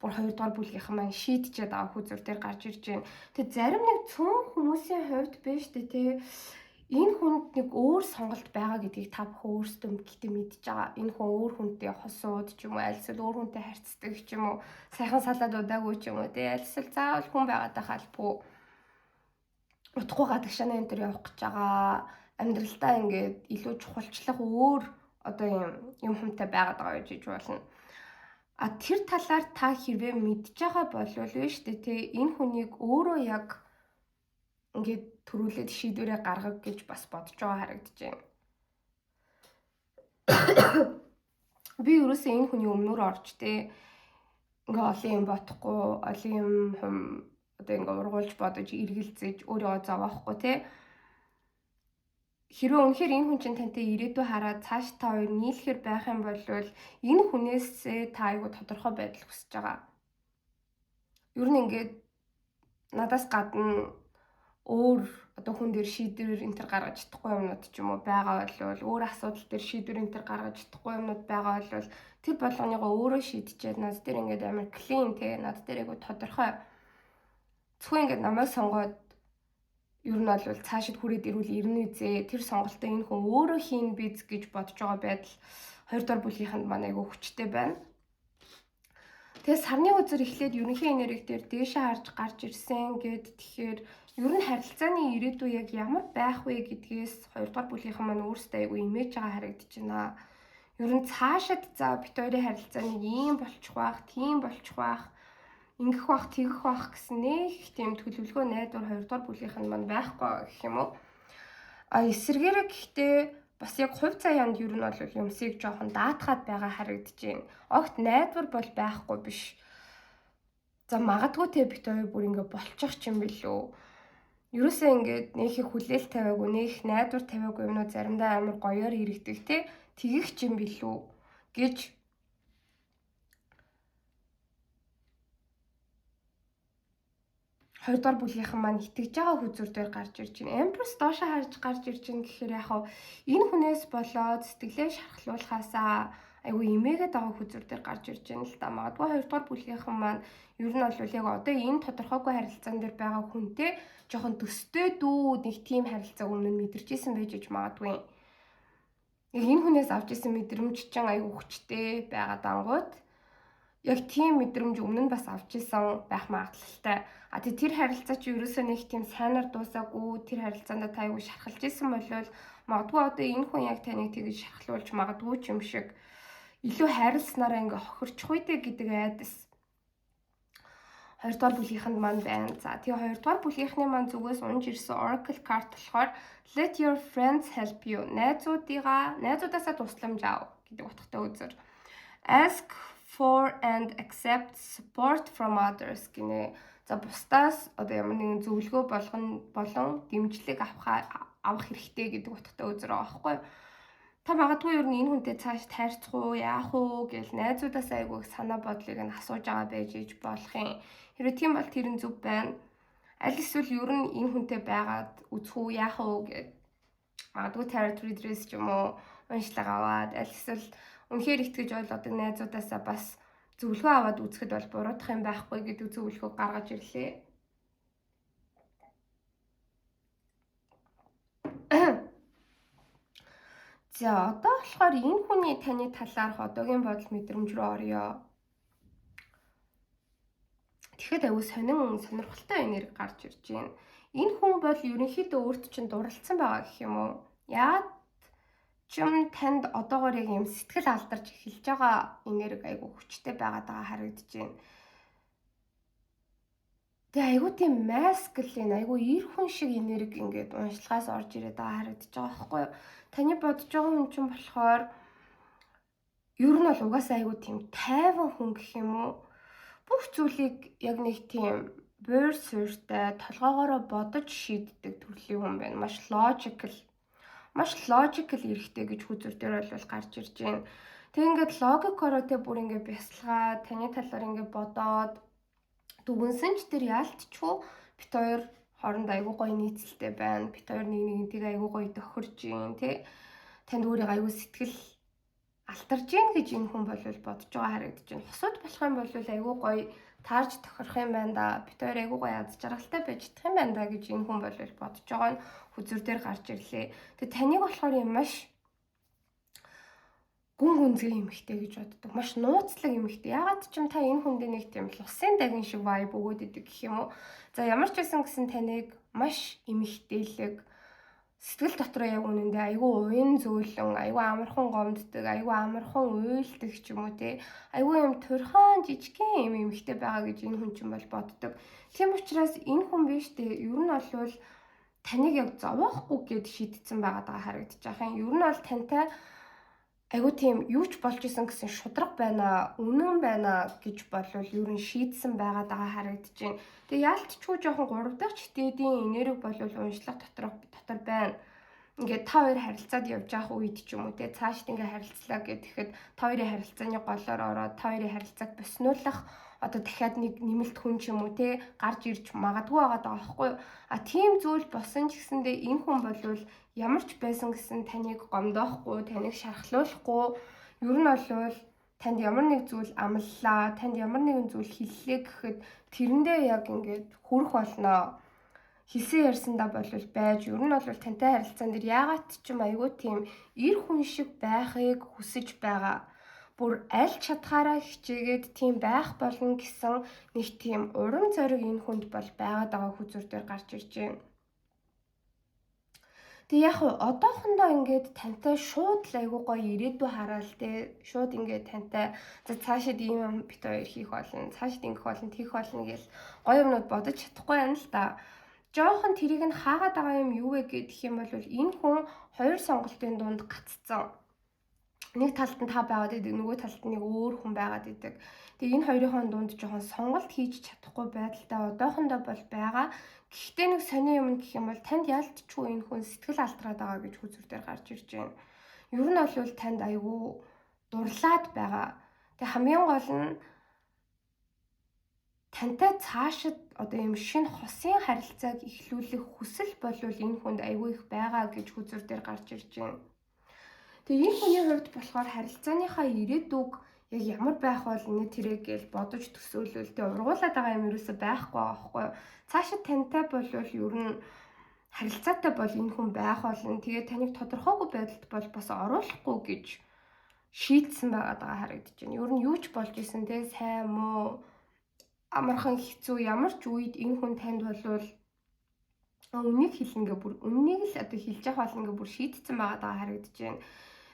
бүр хоёрдугаар бүлгийнхэн маань шийдчихэд байгаа хүзүр дээр гарч ирж байна. Тэгээ зарим нэг цөөн хүмүүсийн хувьд биш үү те энэ хүнд нэг өөр сонголт байгаа гэдгийг та бүхэн өөрсдөө гэтээ мэдж байгаа. Энэ хүн өөр хүнтэй хосууд ч юм уу, альсвал өөр хүнтэй харьцдаг ч юм уу, сайхан салаад удаагүй ч юм уу, тэ альсвал заавал хүн байгаад байхаа албагүй. Утгагүй гадагшааны энэ төр явах гэж байгаа. Амьдралдаа ингээд илүү чухалчлах өөр одоо юм хүнтэй байгаад байгаа гэж болно. А тэр талаар та хэрвээ мэдж байгаа болвол вэ штэ тэ энэ хүнийг өөрөө яг ингээд төрүүлээд шийдвэрээ гаргах гэж бас бодож байгаа харагдаж байна. Би ерөөсөө энэ хүний өмнөр орж тэ ингээ олон юм бодохгүй, олон юм хум одоо ингээ ургуулж бодож эргэлзэж өөрийгөө зовоохгүй тэ. Хэрвээ үнэхээр энэ хүн чинь тантай ирээдүй хараад цааш та хоёр нийлэхэр байх юм бол энэ хүнээсээ та айгүй тодорхой байдал хүсэж байгаа. Ер нь ингээд надаас гадна өөр одоо хүн дээр шийдвэр энэ төр гаргаж чадахгүй юмнууд ч юм уу байгаа бол өөр асуудал дээр шийдвэр энэ төр гаргаж чадахгүй юмнууд байгаа бол тэр болгоныгоо өөрөө шийдчихэд над дээр ингээд амар clean те над дээр айгу тодорхой зөвхөн ингээд намайг сонгоод ер нь бол цаашид хүрээд ирвэл ирнэ үзээ тэр сонголтоо энэ хүн өөрөө хийн биз гэж бодож байгаа байдал хоёрдугаар бүлгийнхэнд маань айгу хүчтэй байна. Тэгээ сарны үзэр эхлээд ерөнхий энерги дээр дээшээ харж гарч ирсэн гэд тэгэхээр ер нь харилцааны ирээдүй яг ямар байх вэ гэдгээс хоёрдугаар бүлгийнхэн маань өөрсдөө айгүй имэж байгаа харагдаж байна. Ер нь цаашид за бит хоёрын харилцааны ийм болчих байх, тийм болчих байх, ингэх байх, тэгэх байх гэсэн нэг тийм төлөвлөгөө найдвар хоёрдугаар бүлгийнхэн маань байхгүй гэх юм уу. А эсвэргээрээ гэхдээ бас яг хувь заяанд ер нь бол юмсыг жоохон даатгаад байгаа харагдаж байна. Огт найдвар бол байхгүй биш. За магадгүй те бит хоёр бүр ингээ болчих юм билүү. Ерөөсөө ингээд нөх их хүлээлт тавиагүй, нөх найдвар тавиагүй юмнууд заримдаа амар гоёор ирэгдэх те тэгэх ч юм билүү гэж хоёрдугаар бүлгийнхэн маань итгэж байгаа хүзүр дээр гарч ирж байна. Empress доошоо харж гарч ирж байна гэхээр яг хав энэ хүнээс болоод сэтгэлээ шархлуулахаасаа айгүй имээгээд байгаа хүзүр дээр гарч ирж байна л да. Магадгүй хоёрдугаар бүлгийнхэн маань ер нь бол яг одоо энэ тодорхойгүй харилцаан дээр байгаа хүнтэй жоохон төстэй дүү нэг тийм харилцааг өмнө нь мэдэрч исэн байж иж магадгүй. Яг энэ хүнээс авч исэн мэдрэмж чинь айгүй хүчтэй байгаа дангууд яг тийм мэдрэмж өмнө нь бас авч исэн байх магадлалтай. А тэр харилцаа чи ерөөсөө нэг тийм сайнаар дуусаагүй тэр харилцаанд та айгүй шархалж исэн болвол магадгүй одоо энэ хүн яг таныг тэгж шархлуулж магадгүй ч юм шиг илүү хайрласнараа ингээ хохирчих үедээ гэдэг айдас хоёрдугаар бүлгийнхэнд маань байна. За тэгээ хоёрдугаар бүлгийнхний маань зүгээс унж ирсэн Oracle card болохоор let your friends help you. Найзуудаасаа тусламж ав гэдэг утгатай үзэр. Ask for and accept support from others гинэ. За бусдаас одоо ямар нэгэн зөвлөгөө болон дэмжлэг авах хэрэгтэй гэдэг утгатай үзэр байгаа байхгүй юу? Та магадгүй ер нь энэ хүнтэй цааш тайрцах уу, яах уу гэл найзуудаас айгүй санаа бодлыг нь асууж байгаа байж иж болох юм. Хэрвээ тийм бол тэр нь зөв байна. Аль эсвэл ер нь энэ хүнтэй байгаад үзэх үү, яах уу гэд магадгүй tarot reader-с ч юм уу уншлага аваад, аль эсвэл үнэхээр итгэж ойлгодог найзуудаасаа бас зөвлөгөө аваад үзэхэд бол буруудах юм байхгүй гэдэг зөвлөгөө гаргаж ирлээ. За одоо болохоор энэ хүний таны талаарх одоогийн бодол мэдрэмж рүү оръё. Тэгэхэд аюу сонин сонирхолтой энерги гарч ирж байна. Энэ хүн бол ерөнхийдөө өөрт чинь дурлалцсан байгаа гэх юм уу? Яагаад ч юм танд одоогоор яг юм сэтгэл алдарч эхэлж байгаа энерги айгу хүчтэй байгаад байгаа харагдаж байна. Тэгээ айгу тийм masculine, айгу эр хүн шиг энерги ингээд уншлагаас орж ирээд байгаа харагдаж байгаа байхгүй юу? Таны бодож байгаа хүн чинь болохоор ер нь бол угаасаа айгу тийм тайван хүн гэх юм уу? Бүх зүйлийг яг нэг тийм буур суурьтай толгоогоороо бодож шийддэг төрлийн хүн байна. Маш logical эрэгтэй гэж хүзүр дээр бол гарч ирж байна. Тэг ингээд логикороо те бүр ингээд бясалгаа, таны талаар ингээд бодоод дүгнсэн ч тэр яалтчгүй бит хоёр хооронд айгуу гоё нийцэлтэй байна. Бит хоёр нэг нэгнтэйгээ айгуу гоё тохирж гин тий. Танд өөрийг айгуу сэтгэл алтарж гин гэж энэ хүн бол бодож байгаа харагдаж байна. Хосууд болох юм бол айгуу гоё таарж тохирох юм байна да. Бит хоёр айгуу гоё аз жаргалтай байж чадах юм байна да гэж энэ хүн бол бодож байгаа нь хүзүр дээр гарч ирлээ. Тэгээ таныг болохоор юм маш гүн гүнзгий эмэгтэй гэж боддог. Маш нууцлаг эмэгтэй. Яагаад ч юм та энэ хүндээ нэг тийм лусын дагин шиг vibe өгөөд идэг гэх юм уу? За ямар ч байсан гэсэн таныг маш эмэгтэйлэг, сэтгэл дотроо яг үнэндээ айгүй уян зөөлөн, айгүй амархан гомддог, айгүй амархан уйлдаг ч юм уу те. Айгүй юм турхан жижигхэн юм эмэгтэй байгаа гэж энэ хүн чинь бол боддог. Тийм учраас энэ хүн биш те. Ер нь бол таныг яг зовоохгүй гэд шийдсэн байгаа даа харагдаж байгаа юм. Ер нь бол тантай айгүй тийм юу ч болж исэн гэсэн шудраг байна, үнэн байна гэж болвол ер нь шийдсэн байгаа даа харагдаж байна. Тэгээ яалтчгүй жоохон 3 дахь читэдийн энерги болвол уншлах дотор байна. Ингээд та хоёр харилцаад явж байгаа үед ч юм уу те цаашд ингээд харилцлаа гэхэд та хоёрын харилцааны голоор ороод та хоёрын харилцааг боснуулах одоо дахиад нэг нэмэлт хүн ч юм уу те гарч ирж магадгүй байгаа даа байхгүй юу? А тийм зүйл болсон ч гэсэндээ энэ хүн болвол ямар ч байсан гэсэн таныг гомдоохгүй, таныг шархлуулахгүй, ер нь болвол танд ямар нэг зүйл амллаа, танд ямар нэгэн зүйл хэллээ гэхэд тэрэндээ яг ингээд хүрэх болно. Хэлсэн ярьсандаа болвол байж, ер нь бол тантай харилцаан дээр яагаад ч юм айгүй тийм эр хүн шиг байхыг хүсэж байгаа. Бүр аль чадхаараа хичээгээд тийм байх болно гэсэн нэг тийм урам зориг энэ хүнд бол байгаад байгаа хүзүр дээр гарч ирж байна. Тэг яг хуу одоохондоо ингээд тантай шууд л айгуу гоё ирээдүй хараал те шууд ингээд тантай за цаашид ийм юм бит хоёр хийх болно, цаашид ингэх болно, тэгэх болно гэл гоё юмнууд бодож чадахгүй байна л та. Жоохон тэрийг нь хаагаад байгаа юм юу вэ гэх юм бол энэ хүн хоёр сонголтын дунд гаццсан. Нэг талд нь та байгаад идэг, нөгөө талд нь нэг өөр хүн байгаад идэг. Тэгээ энэ хоёрын дунд жоохон сонголт хийж чадахгүй байдалтай одоохондоо бол байгаа. Гэхдээ нэг сони юм гэх юм бол танд ялтчгүй энэ хүн сэтгэл алтраад байгаа гэж хүзүр дээр гарч ирж байна. Ер нь бол танд айгүй дурлаад байгаа. Тэгээ хамгийн гол нь тантай цаашид одоо юм шинэ хосын харилцааг эхлүүлэх хүсэл болвол энэ хүнд айгүй их байгаа гэж хүзүр дээр гарч ирж байна. Тэгээ энэ хүний хувьд болохоор харилцааныхаа ирээдүг яг ямар байх бол энэ тэрэг гэж бодож төсөөлөл тэ ургуулад байгаа юм ерөөсөө байхгүй байгаа байхгүй юу. Цаашид тантай болвол ер нь харилцаатай бол энэ хүн байх болно. Тэгээ таныг тодорхойгүй байдалд бол бас оруулахгүй гэж шийдсэн байгаа даа харагдаж байна. Ер нь юу ч болж исэн те сайн муу амархан хэцүү ямар ч үед энэ хүн танд болвол үннийг хэлнэ гэ бүр үннийг л одоо хэлж явах болно гэ бүр шийдсэн байгаа даа харагдаж байна.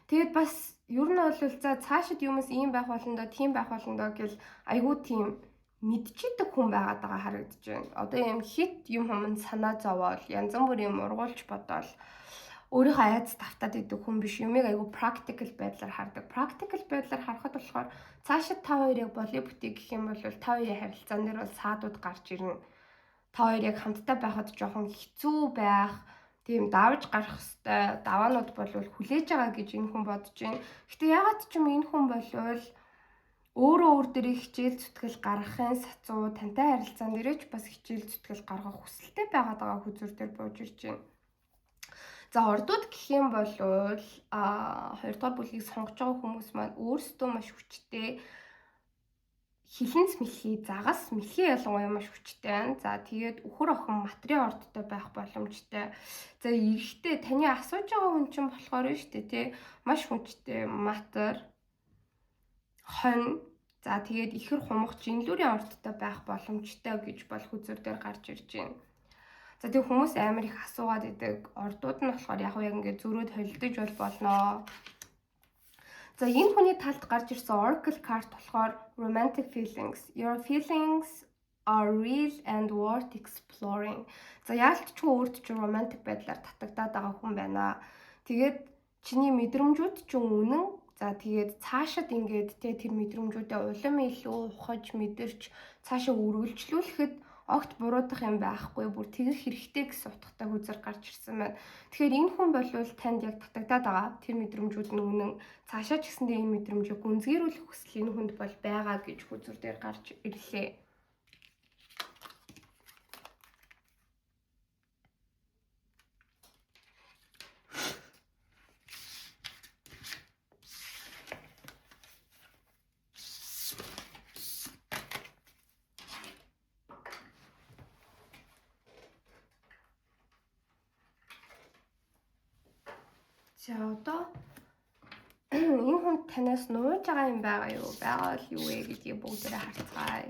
Тэгээд бас ер нь бол за цаашид юмс ийм байх болно доо, тийм байх болно доо гэл айгүй тийм мэдчихдэг хүн байгаад байгаа харагдаж байна. Одоо юм хит юм хүмүн санаа зовоол, янз бүрийн юм ургуулж бодоол өөрийнхөө айц тавтаад идэг хүн биш. Юмыг айгүй practical байдлаар хардаг. Practical байдлаар харахад болохоор цаашид та хоёр яг болио бүтээ гэх юм бол та хоёрын харилцаан дээр бол саадууд гарч ирнэ. Та хоёр яг хамтдаа байхад жоохон хэцүү байх, тийм давж гарах хэвээр даваанууд бол хүлээж байгаа гэж энэ хүн бодож байна. Гэтэ ягаад ч юм энэ хүн болвол Өөрөө өөр дээрээ хичээл зүтгэл гаргахын сацуу, тантай харилцаан дээрээ ч бас хичээл зүтгэл гаргах хүсэлтэй байгаад байгаа хөзөр дээр бууж ирж байна. За, ордууд гэх юм бол 2 дугаар бүлгийг сонгож байгаа хүмүүс маань өөрсдөө маш хүчтэй, хилэнц мэлхий, загас мэлхий ялангуяа маш хүчтэй байна. За, тэгээд үхэр охин матрын ордтой байх боломжтой. За, эрэгтэй таны асууж байгаа хүн чинь болохоор нь шүү дээ, тий, маш хүчтэй матар, хонь, за тэгээд ихэр хумх жинлүүрийн ордтой байх боломжтой гэж бол хөзөр дээр гарч ирж байна. За, тэг хүмүүс амар их асуугаад идэг. Ордууд нь болохоор яг яг ингээд зөрөөд холилдож бол болноо. За, энэ хүний талд гарч ирсэн Oracle card болохоор romantic feelings. Your feelings are real and worth exploring. За, яалтчгүй өөрт чинь romantic байдлаар татагдаад байгаа хүн байна. Тэгээд чиний мэдрэмжүүд чинь үнэн. За, тэгээд цаашид ингээд те тэр мэдрэмжүүдээ улам илүү ухаж мэдэрч цаашаа үргэлжлүүлэхэд огт буруудах юм байхгүй, бүр тэгэх хэрэгтэй гэсэн утгатай хөзөр гарч ирсэн байна. Тэгэхээр энэ хүн бол танд яг татагдаад байгаа. Тэр мэдрэмжүүд нь үнэн. Цаашаа ч гэсэндээ энэ мэдрэмжийг гүнзгийрүүлэх хүсэл энэ хүнд бол байгаа гэж хөзөр дээр гарч ирлээ. За, одоо энэ хүн танаас нууж байгаа юм байгаа юу? Байгаа бол юу вэ гэдгийг бүгдээрээ харцгаая.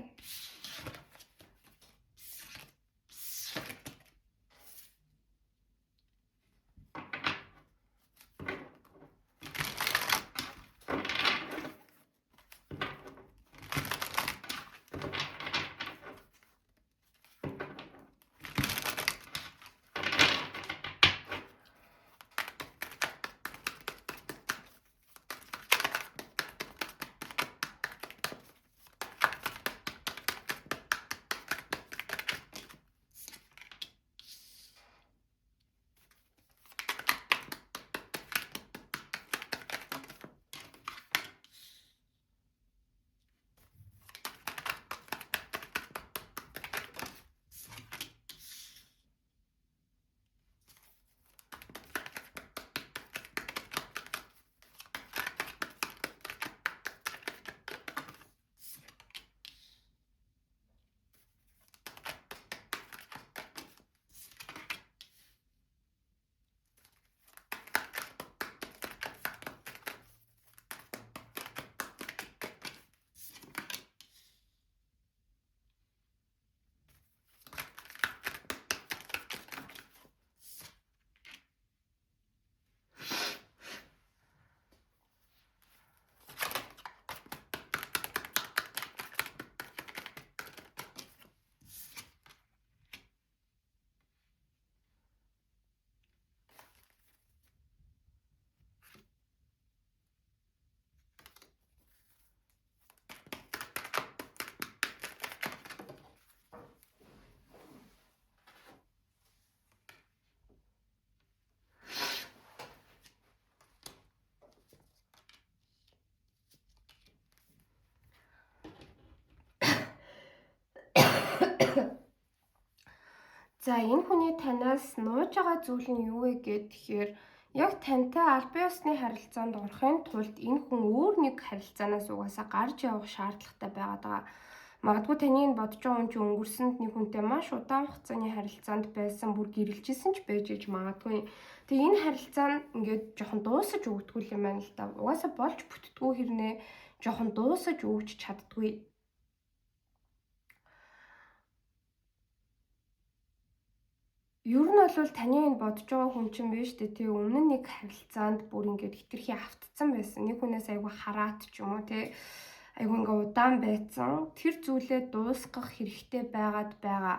За, энэ хүний танаас нууж байгаа зүйл нь юу вэ гэхээр яг тантай албан ёсны харилцаанд орохын тулд энэ хүн өөр нэг харилцаанаас угаасаа гарч явах шаардлагатай байгаад байгаа. Магадгүй таны энэ бодож байгаа хүн чинь өнгөрсөнд нэг хүнтэй маш удаан хугацааны харилцаанд байсан, бүр гэрэлжсэн ч байж иж магадгүй. Тэгээ энэ харилцаа нь ингээд жоохон дуусаж өгдөггүй юм байна л да. Угаасаа болж бүтдгүү хэрнээ жоохон дуусаж өгч чаддгүй. Ер нь бол таны энэ бодож байгаа хүн чинь биш үү, тий, өмнө нь нэг харилцаанд бүр ингээд хитрхи автцсан байсан. Нэг хүнээс айгүй хараат ч юм уу, тий, айгүй ингээ удаан байцсан. Тэр зүйлээ дуусгах хэрэгтэй байгаад байгаа.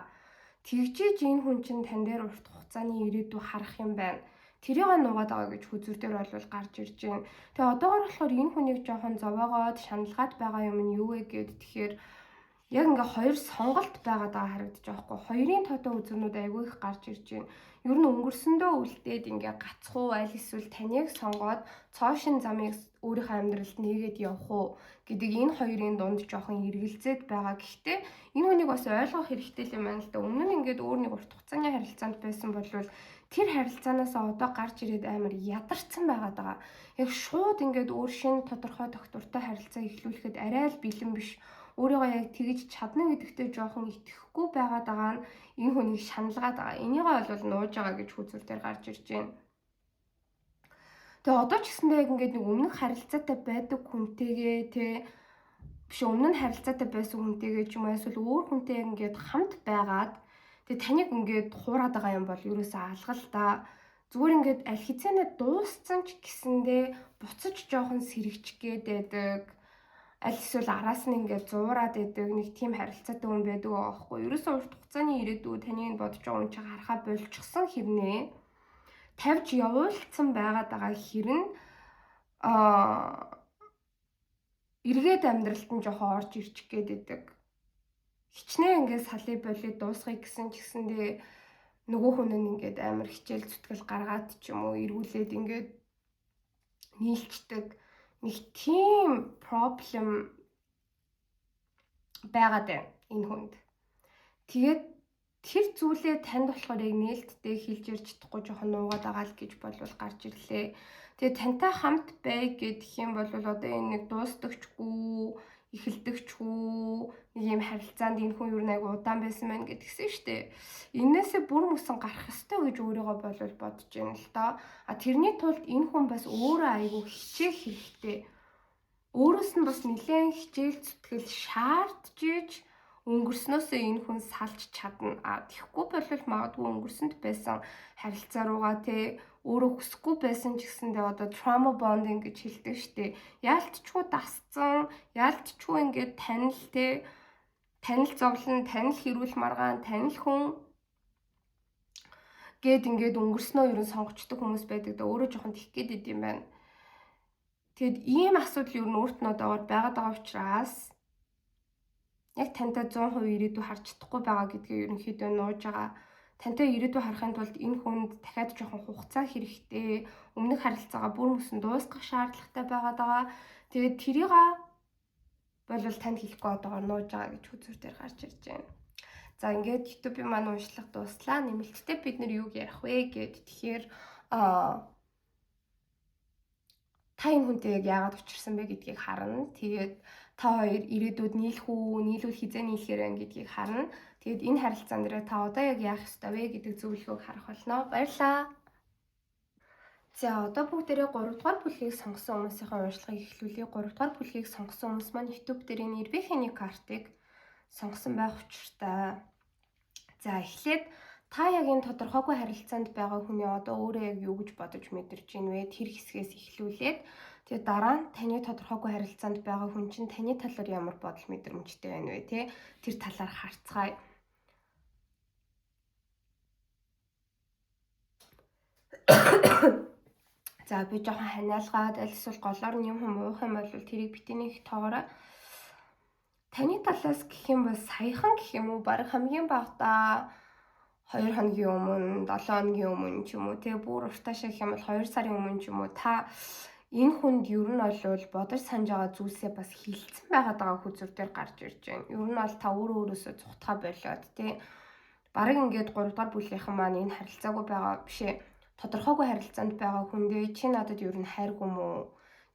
Тэгжиж энэ хүн чинь тань дээр урт хугацааны ирээдүй харах юм байна. Тэрийг нугаад байгаа гэж хөзөр дээр бол гарч ирж байна. Тэгээ одоогор болохоор энэ хүнийг жоохон зовоогоод шаналгаад байгаа юм нь юу вэ гэхэд тэгэхээр Яг ингээ хоёр сонголт байгаад байгаа харагдаж байгаа хгүй. Хоёрын тоотой үзүүрнүүд айгүй их гарч ирж байна. Ер нь өнгөрсөндөө үлдээд ингээ гацх уу, аль эсвэл таныг сонгоод цоошин замыг өөрийнхөө амьдралд нээгээд явах уу гэдэг энэ хоёрын дунд жоохон эргэлзээд байгаа. Гэхдээ энэ хүнийг бас ойлгох хэрэгтэй юм байна л да. Өмнө нь ингээд өөр нэг урт хугацааны харилцаанд байсан бол тэр харилцаанаас одоо гарч ирээд амар ядарсан байгаад байгаа. Яг шууд ингээд өөр шинэ тодорхой тогтвортой харилцаа эхлүүлэхэд арай л бэлэн биш. Өөрийгөө яг тэгж чадна гэдэгтээ жоохон итгэхгүй байгаад байгаа нь энэ хүнийг шаналгаад байгаа. Энийгээ бол нууж байгаа гэж хүзүүр дээр гарч ирж байна. Тэгээ одоо ч гэсэндээ яг ингээд нэг өмнөх харилцаатай байдаг хүнтэйгээ те биш өмнө нь харилцаатай байсан хүнтэйгээ ч юм уу эсвэл өөр хүнтэй яг ингээд хамт байгаад тэгээ таныг ингээд хуураад байгаа юм бол ерөөсөө алга л та. Зүгээр ингээд аль хэзээнэ дууссан ч гэсэндээ буцаж жоохон сэрэгчих гээд байдаг. Аль эсвэл араас нь ингээд зуураад байдаг нэг тийм харилцаатай хүн байдаг аахгүй. Ерөөсөө урт хугацааны ирээдүй таны энэ бодож байгаа хүн чинь харахаа болчихсон хэрнээ тавьж явуулсан байгаад байгаа хэрн эргээд амьдралд нь жоохон орж ирчих гээд байдаг. Хичнээн ингээд салыг болыг дуусгая гэсэн ч гэсэндээ нөгөө хүн нь ингээд амар хичээл зүтгэл гаргаад ч юм уу эргүүлээд ингээд нийлцдэг нэг тийм problem байгаад байна энэ хүнд. Тэгээд тэр зүйлээ танд болохоор яг нээлттэй хэлж ярьж чадахгүй жоохон нуугаад байгаа л гэж болвол гарч ирлээ. Тэгээд тантай хамт бай гэх юм бол одоо энэ нэг дуустагчгүй, эхэлдэгчгүй нэг юм харилцаанд энэ хүн юу нэг удаан байсан байна гэдгсэн шүү дээ. Энээсээ бүр мөсөн гарах ёстой гэж өөрийгөө болвол бодож байна л доо. А тэрний тулд энэ хүн бас өөрөө айгүй хичээх хэрэгтэй. Өөрөөс нь бас нэлээд хичээл зүтгэл шаардж иж өнгөрснөөсөө энэ хүн салж чадна. А тэгэхгүй бол магадгүй өнгөрсөнд байсан харилцаа руугаа те өөрөө хүсэхгүй байсан ч гэсэндээ одоо trauma bonding гэж хэлдэг штэ. Яалтчгүй дасцсан, яалтчгүй ингээд танил те танил зовлон, танил хэрүүл маргаан, танил хүн гээд ингээд өнгөрснөө ер нь сонгочдөг хүмүүс байдаг да. Өөрөө жоохон тэгэх гээд идэм байна. Тэгэд ийм асуудал ер нь өөрт нь одоогоор байгаад байгаа учраас яг тантай 100% ирээдүй харж чадахгүй байгаа гэдгээ ерөнхийдөө нууж байгаа. Тантай ирээдүй харахын тулд энэ хүнд дахиад жоохон хугацаа хэрэгтэй. Өмнөх харилцаагаа бүр мөсөн дуусгах шаардлагатай байгаад байгаа. Тэгээд тэрийг болвол танд хэлэхгүй одоогоор нууж байгаа гэж хүзүүр дээр гарч ирж байна. За ингээд YouTube-ийн маань уншлага дууслаа. Нэмэлттэй бид нэр юуг ярих вэ гэд тэгэхээр та энэ хүнтэй яг яагаад учирсан бэ гэдгийг харна. Тэгээд та хоёр ирээдүйд нийлэх үү, нийлүүл хизээ нийлэхээр байна гэдгийг харна. Тэгээд энэ харилцаан дээр та одоо яг яах ёстой вэ гэдэг зөвлөгөөг харах болно. Баярлалаа. За одоо бүгдээрээ 3 дугаар бүлгийг сонгосон хүмүүсийн уншлагыг эхлүүлье. 3 дугаар бүлгийг сонгосон хүмүүс маань YouTube дээр энэ Ирбэхэний картыг сонгосон байх учиртай. За эхлээд та яг энэ тодорхойгүй харилцаанд байгаа хүний одоо өөрөө яг юу гэж бодож мэдэрч ийн вэ? Тэр хэсгээс эхлүүлээд тэгээ дараа нь таны тодорхойгүй харилцаанд байгаа хүн чинь таны талаар ямар бодол мэдрэмжтэй байна вэ? Тэ? Тэр талаар харцгаая. За би жоохон ханиалгаад аль эсвэл голоор нь юм хүм уух юм бол тэрийг битгий их тоогоорой. Таны талаас гэх юм бол саяхан гэх юм уу? Бараг хамгийн багадаа 2 хоногийн өмнө, 7 хоногийн өмнө ч юм уу, тэгээ бүр уртаашаа гэх юм бол 2 сарын өмнө ч юм уу та энэ хүнд ер нь бол бодож санаж байгаа зүйлсээ бас хилцэн байгаад байгаа хүзүүр дээр гарч ирж байна. Ер нь бол та өөрөө өөрөөсөө зүхтгаа болиод тий. Бараг ингээд 3 дугаар бүлгийнхэн маань энэ харилцаагүй байгаа биш ээ. Тодорхойгүй харилцаанд байгаа хүндээ чи надад ер нь хайргүй мүү?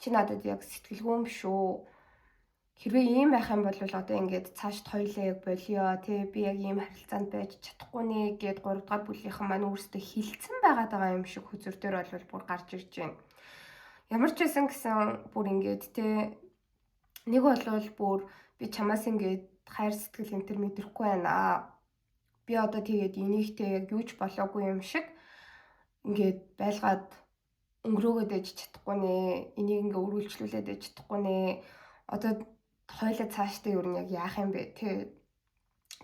Чи надад яг сэтгэлгүй юм шүү? Хэрвээ ийм байх юм бол одоо ингээд цаашд хоёлаа яг болио тий би яг ийм харилцаанд байж чадахгүй нэ гэд 3 дугаар бүлгийнхэн маань өөрсдөө хилцэн байгаад байгаа юм шиг хүзүүр дээр бол бүр гарч ирж байна. Ямар ч байсан гэсэн бүр ингээд тий нэг болвол бүр би чамаас ингээд хайр сэтгэл энэ төр мэдрэхгүй байна. Би одоо тэгээд энийг тий яг юу ч болоогүй юм шиг ингээд байлгаад өнгөрөөгөөд ээж чадахгүй нэ. Энийг ингээ өргөлжлүүлээд ээж чадахгүй нэ. Одоо хоёлаа цаашдаа юу нь яг яах юм бэ те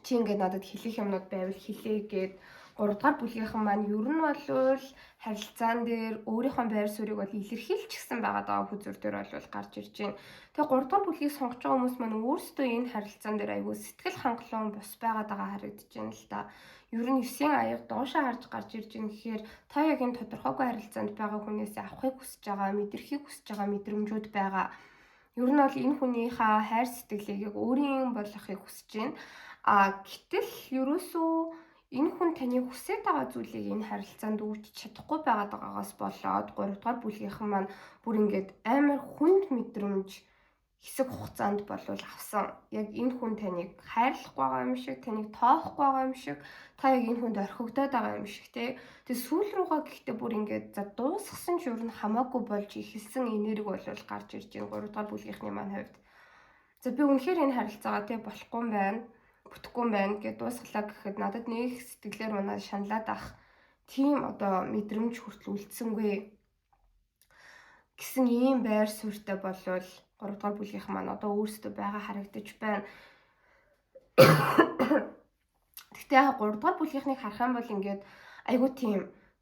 чи ингээд надад хэлэх юмнууд байвал хэлээ гэд 3 дугаар бүлгийнхэн маань ер нь бол харилцаан дээр өөрийнхөө байр суурийг бол илэрхийлчихсэн байгаа даа хүзүр дээр бол гарч ирж байна. Тэгээ 3 дугаар бүлгийг сонгож байгаа хүмүүс маань өөрсдөө энэ харилцаан дээр айгүй сэтгэл хангалуун бус байгаад байгаа харагдаж байна л да. Ер нь 9-ийн аяга доошоо харж гарч ирж байна гэхээр та яг энэ тодорхойгүй харилцаанд байгаа хүнээс авахыг хүсэж байгаа, мэдрэхийг хүсэж байгаа мэдрэмжүүд байгаа. Ер нь бол энэ хүнийхээ хайр сэтгэлийг яг өөрийн болгохыг хүсэж байна. А гэтэл ерөөсөө энэ хүн таны хүсэж байгаа зүйлийг энэ харилцаанд өгч чадахгүй байгаад байгаагаас болоод 3 дугаар бүлгийнхэн маань бүр ингээд амар хүнд мэдрэмж хэсэг хугацаанд болвол авсан. Яг энэ хүн таныг хайрлахгүй байгаа юм шиг, таныг тоохгүй байгаа юм шиг, та яг энэ хүнд орхигдоод байгаа юм шиг те. Тэгээ сүүл рүүгээ гэхдээ бүр ингээд за дуусгасан ч ер нь хамаагүй болж эхэлсэн энерги бол гарч ирж байна 3 дугаар бүлгийнхний маань хувьд. За би үнэхээр энэ харилцаагаа те болохгүй юм байна, бүтэхгүй юм байна гэдээ дуусгалаа гэхэд надад нэг сэтгэлээр унаа шаналаад ах тийм одоо мэдрэмж хүртэл үлдсэнгүй гэсэн ийм байр суурьтай болвол 3 дугаар бүлгийнхэн маань одоо өөрсдөө байгаа харагдаж байна. Гэхдээ яг 3 дугаар бүлгийнхнийг харах юм бол ингээд айгүй тийм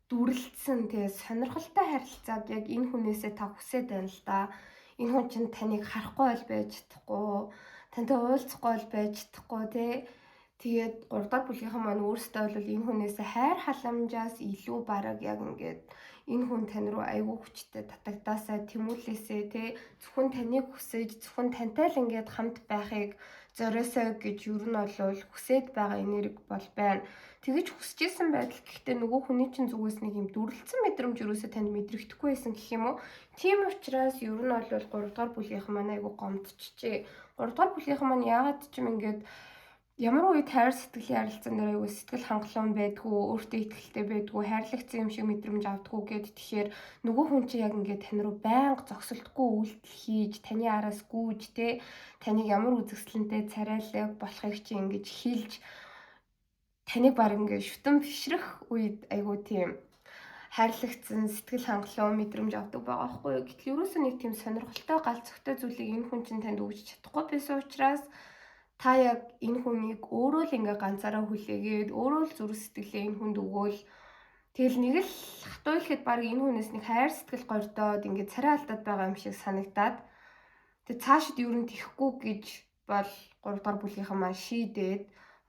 дүрлэлсэн тэгээ сонирхолтой харилцааг яг энэ хүнээсээ та хүсээд байна л да. Энэ хүн чинь таныг харахгүй бол байж чадахгүй, тантай уулзахгүй бол байж чадахгүй тий. Тэгээд 3 дугаар бүлгийнхэн маань өөрсдөө бол энэ хүнээсээ хайр халамжаас илүү бараг яг ингээд энэ хүн тань руу айгүй хүчтэй татагдаасаа тэмүүлээсээ тий зөвхөн таныг хүсэж зөвхөн тантай л ингээд хамт байхыг зориосоо гэж ер нь бол хүсээд байгаа энерги бол байна. Тэгэж хүсэжсэн байдал гэхдээ нөгөө хүний чинь зүгээс нэг юм дүрлцсэн мэдрэмж юусоо танд мэдрэгдэхгүй байсан гэх юм уу? Тийм учраас ер нь бол 3 дугаар бүлгийнхэн маань айгүй гомдчихжээ. 3 дугаар бүлгийнхэн маань яагаад ч юм ингээд ямар үед хайр сэтгэлийн харилцаан дээр аягүй сэтгэл хангалуун байдгүй, өөртөө итгэлтэй байдгүй, хайрлагдсан юм шиг мэдрэмж авдаггүй гэд тэгэхээр нөгөө хүн чинь яг ингээд тань руу байнга зогсолтгүй үйлдэл хийж, таны араас гүйж те таныг ямар үзэсгэлэнтэй царайлаг болохыг чи ингэж хилж таныг баг ингээд шүтэн бишрэх үед аягүй тийм хайрлагдсан сэтгэл хангалуун мэдрэмж авдаг байгаа байхгүй юу. Гэтэл ерөөсөө нэг тийм сонирхолтой гал зөгтэй зүйлийг энэ хүн чинь танд өгч чадахгүй байсан учраас та яг энэ хүнийг өөрөө л ингээ ганцаараа хүлээгээд өөрөө л зүрх сэтгэлээ энэ хүнд өгөөл тэгэл нэг л хатуу ихэд баг энэ хүнээс нэг хайр сэтгэл гордоод ингээ царай алдаад байгаа юм шиг санагдаад тэг цаашид ер нь тэхгүй гэж бол 3 дугаар бүлгийнхэн маань шийдээд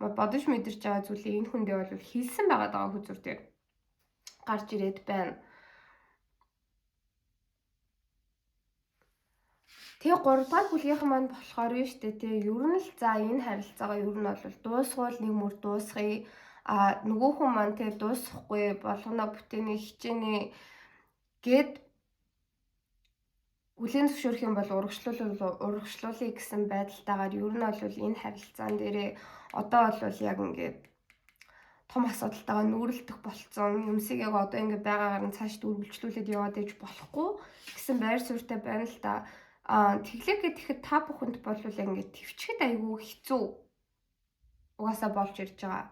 бодож мэдэрч байгаа зүйлийг энэ хүндээ бол хэлсэн байгаа даа хүзүр дээр гарч ирээд байна. Тэгээ 3 дугаар бүлгийнхэн маань болохоор нь штэ тий ер нь л за энэ харилцаагаа ер нь бол дуусгуул нэг мөр дуусгая. А нөгөө хүн маань тий дуусгахгүй болгоно бүтээнэ хичээнэ гэд хүлээн зөвшөөрөх юм бол урагшлуулъя гэсэн байдалтайгаар ер нь бол энэ харилцаан дээрээ одоо бол яг ингээд том асуудалтайгаа нүүрэлдэх болцсон. Юмсыг яг одоо ингээд байгаагаар нь цааш үргэлжлүүлээд яваад иж болохгүй гэсэн байр суурьтай байна л да. Тэглээ гэхэд та бүхэнд бол яг ингээд төвчхэд айгүй хэцүү угаасаа болж ирж байгаа.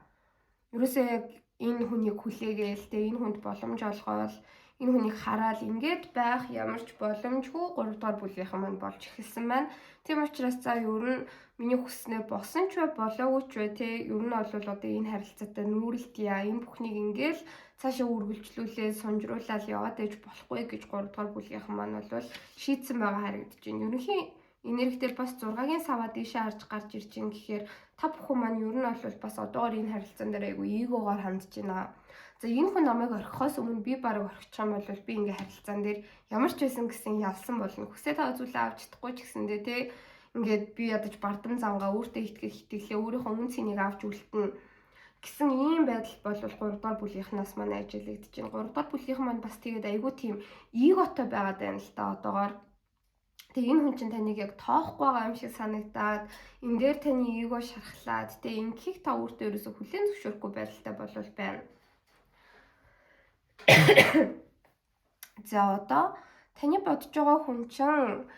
Ерөөсөө яг энэ хүнийг хүлээгээл тэ энэ хүнд боломж олгоол энэ хүнийг хараал ингээд байх ямар ч боломжгүй 3 дугаар бүлгийнхэн маань болж эхэлсэн байна. Тийм учраас за ер нь миний хүснээр болсон ч бай болоогүй ч бай тэ ер нь бол одоо энэ харилцаатай нүүрэлтье энэ бүхнийг ингээл цаашаа үргэлжлүүлээ сунжруулаад яваад ээж болохгүй гэж 3 дугаар бүлгийнхэн маань бол шийдсэн байгаа харагдаж байна. Ерөнхийн энергитэй бас 6-гийн саваа дээшээ харж гарч ирж байна гэхээр та бүхэн маань ер нь бол бас одоогор энэ харилцаан дээр айгүй эгогоор хандж байна. За энэ хүн намайг орхихоос өмнө би бараг орхичих юм бол би ингээ харилцаан дээр ямар ч байсан гэсэн ялсан болно. Хүсээд байгаа зүйлээ авч чадахгүй ч гэсэндээ те ингээд би ядаж бардам зангаа өөртөө итгэх итгэлээ өөрийнхөө үн цэнийг авч үлдэнэ гэсэн ийм байдал бол 3 дугаар бүлгийнхнаас маань ажиллагдаж байна. 3 дугаар бүлгийнхэн маань бас тэгээд айгүй тийм эготой байгаад байна л да одоогоор. Тэгээ энэ хүн чинь таныг яг тоохгүй байгаа юм шиг санагдаад энэ дээр таны эго шархлаад тэгээ инхийг та өөртөө ерөөсө хүлээн зөвшөөрөхгүй байдалтай болвол байна. За одоо таны бодож байгаа хүн чинь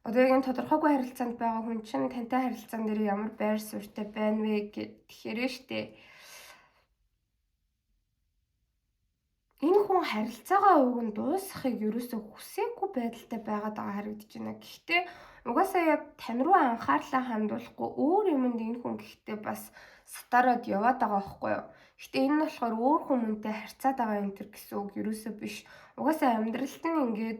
одоо яг энэ тодорхойгүй харилцаанд байгаа хүн чинь тантай харилцаан дээр ямар байр суурьтай байна вэ гэхээр штэ. Энэ хүн харилцаагаа уг нь дуусгахыг ерөөсөө хүсээгүй байдалтай байгаад байгаа харагдаж байна. Гэхдээ Угаасаа яг тань руу анхаарлаа хандуулахгүй өөр юмд энэ хүн гэхдээ бас сатараад яваад байгаа байхгүй юу? Гэтэ энэ нь болохоор өөр хүмүүнтэй харьцаад байгаа юм төр гэсэн үг ерөөсөө биш. Угаасаа амьдралд нь ингээд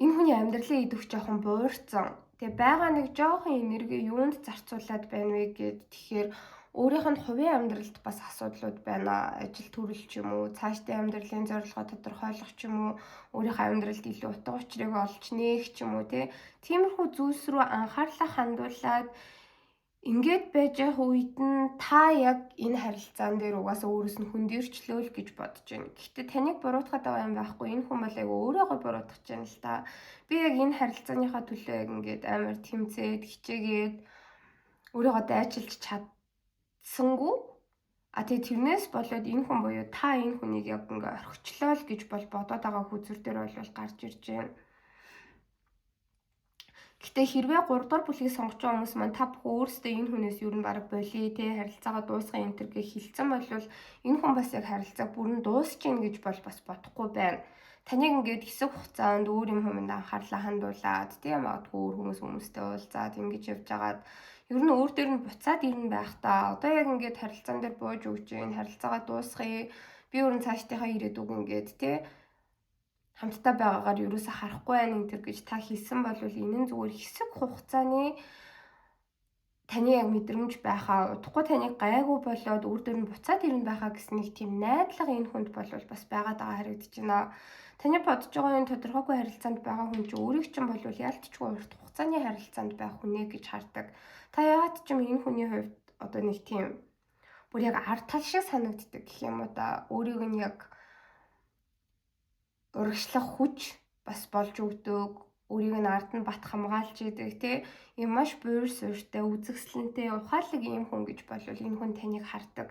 энэ хүний амьдралын идэвх жоохон буурсан. Тэгээ байгаа нэг жоохон энерги юунд зарцуулаад байна вэ гэд тэгэхээр өөрийнх нь хувийн амьдралд бас асуудлууд байна. Ажил төрөл ч юм уу, цаашдын амьдралын зорилгоо тодорхойлох ч юм уу, өөрийнхөө амьдралд илүү утга учирыг олж нээх ч юм уу, тий. Тиймэрхүү зүйлс рүү анхаарлаа хандуулад ингээд байж байгаа үед нь та яг энэ харилцаан дээр угаасаа өөрөөс нь хөндөрчлөө л гэж бодож байна. Гэхдээ таныг буруутгаад байгаа юм байхгүй. Энэ хүн бол яг өөрийгөө буруутгах байна л та. Би яг энэ харилцааныхаа төлөө яг ингээд амар тэмцээд, хичээгээд өөрийгөө дайчилж чадсангүй. А тэгээ тэрнээс болоод энэ хүн буюу та энэ хүнийг яг ингээ орхичлоо л гэж бол бодоод байгаа хүзүр дээр бол гарч ирж байна. Гэтэ хэрвээ 3 дугаар бүлгийг сонгож байгаа хүмүүс маань та бүхэн өөрсдөө энэ хүнээс юу н бараг болий те харилцаагаа дуусгах энэ төр гэж хэлсэн бол энэ хүн бас яг харилцааг бүрэн дуусч гин гэж бол бас бодохгүй байна. Таныг ингээд хэсэг хугацаанд өөр юм хүмүүнд анхаарлаа хандуулад те магадгүй өөр хүмүүс хүмүүстэй уулзаад ингэж явж хагаад ер нь өөр дээр нь буцаад ирнэ байх та. Одоо яг ингээд харилцаан дээр бууж өгч гин харилцаагаа дуусгая. Би өөр нь цаашдынхаа ирээдүг ингээд те хамтдаа байгаагаар юусоо харахгүй байна энэ төр гэж та хэлсэн бол энэ нь зүгээр хэсэг хугацааны таны яг мэдрэмж байхаа удахгүй таныг гайгүй болоод үр дүр нь буцаад ирнэ байхаа гэсэн нэг тийм найдлага энэ хүнд бол бас байгаад байгаа харагдаж байна. Таны бодож байгаа энэ тодорхойгүй харилцаанд байгаа хүн чинь өөрийг чинь бол яалтчгүй урт хугацааны харилцаанд байх хүнээ гэж хардаг. Та яагаад ч юм энэ хүний хувьд одоо нэг тийм бүр яг ард тал шиг санагддаг гэх юм уу да. Өөрийг нь яг урагшлах хүч бас болж өгдөг. Өөрийг нь ард нь бат хамгаалж идэг те. Ийм маш буур суурьтай, үзэгсэлэнтэй, ухаалаг ийм хүн гэж болвол энэ хүн таныг хардаг.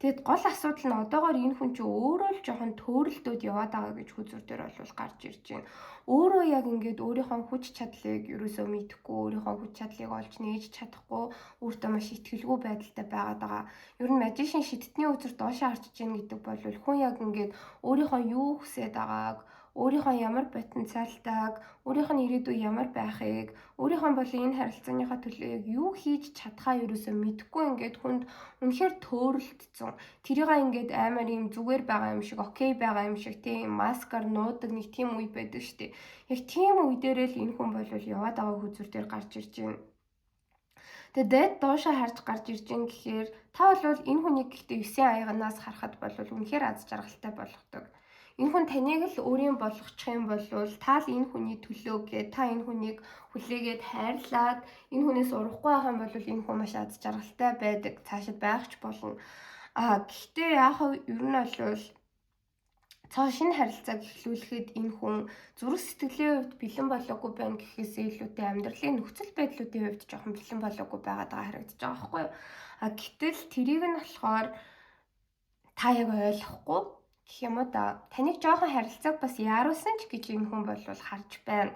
Тэгэд гол асуудал нь одоогоор энэ хүн чинь өөрөө л жоохон төөрөлдөөд яваад байгаа гэж хүзүр дээр бол гарч ирж байна. Өөрөө яг ингээд өөрийнхөө хүч чадлыг ерөөсөө мэдэхгүй, өөрийнхөө хүч чадлыг олж нээж чадахгүй, өөртөө маш итгэлгүй байдалтай байгаад байгаа. Ер нь magician шидтний үзэр доошоо харчиж гин гэдэг бол хүн яг ингээд өөрийнхөө юу хүсээд байгааг, өөрийнхөө ямар потенциалтайг, өөрийнх нь ирээдүй ямар байхыг, өөрийнхөө болон энэ харилцааныхаа төлөө яг юу хийж чадхаа ерөөсөө мэдэхгүй ингээд хүнд үнэхээр төөрөлдсөн. Тэрийг ингээд амар юм зүгээр байгаа юм шиг, окей байгаа юм шиг тийм маскаар нуудаг нэг тийм үе байдаг штеп. Яг тийм үе дээрээ л энэ хүн бол яваад байгаа хүзүр дээр гарч ирж байна. Тэгээ дээд доошоо харж гарч ирж гин гэхээр та бол энэ хүнийг гэхдээ 9 аягнаас харахад бол үнэхээр аз жаргалтай болгодог. Энэ хүн таныг л өөрийн болгочих юм бол та л энэ хүний төлөө гээ та энэ хүнийг хүлээгээд хайрлаад энэ хүнээс урахгүй байх юм бол энэ хүн маш аз жаргалтай байдаг. Цаашид байх ч болно. А гэхдээ яах вэ? Ер нь бол цоо шинэ харилцааг эхлүүлэхэд энэ хүн зүрх сэтгэлийн хувьд бэлэн болоогүй байна гэхээсээ илүүтэй амьдралын нөхцөл байдлуудын хувьд жоохон бэлэн болоогүй байгаад байгаа харагдаж байгаа байхгүй юу? А гэтэл тэрийг нь болохоор та яг ойлгохгүй гэх юм уу да. Таныг жоохон харилцааг бас яаруулсан ч гэж энэ хүн бол харж байна.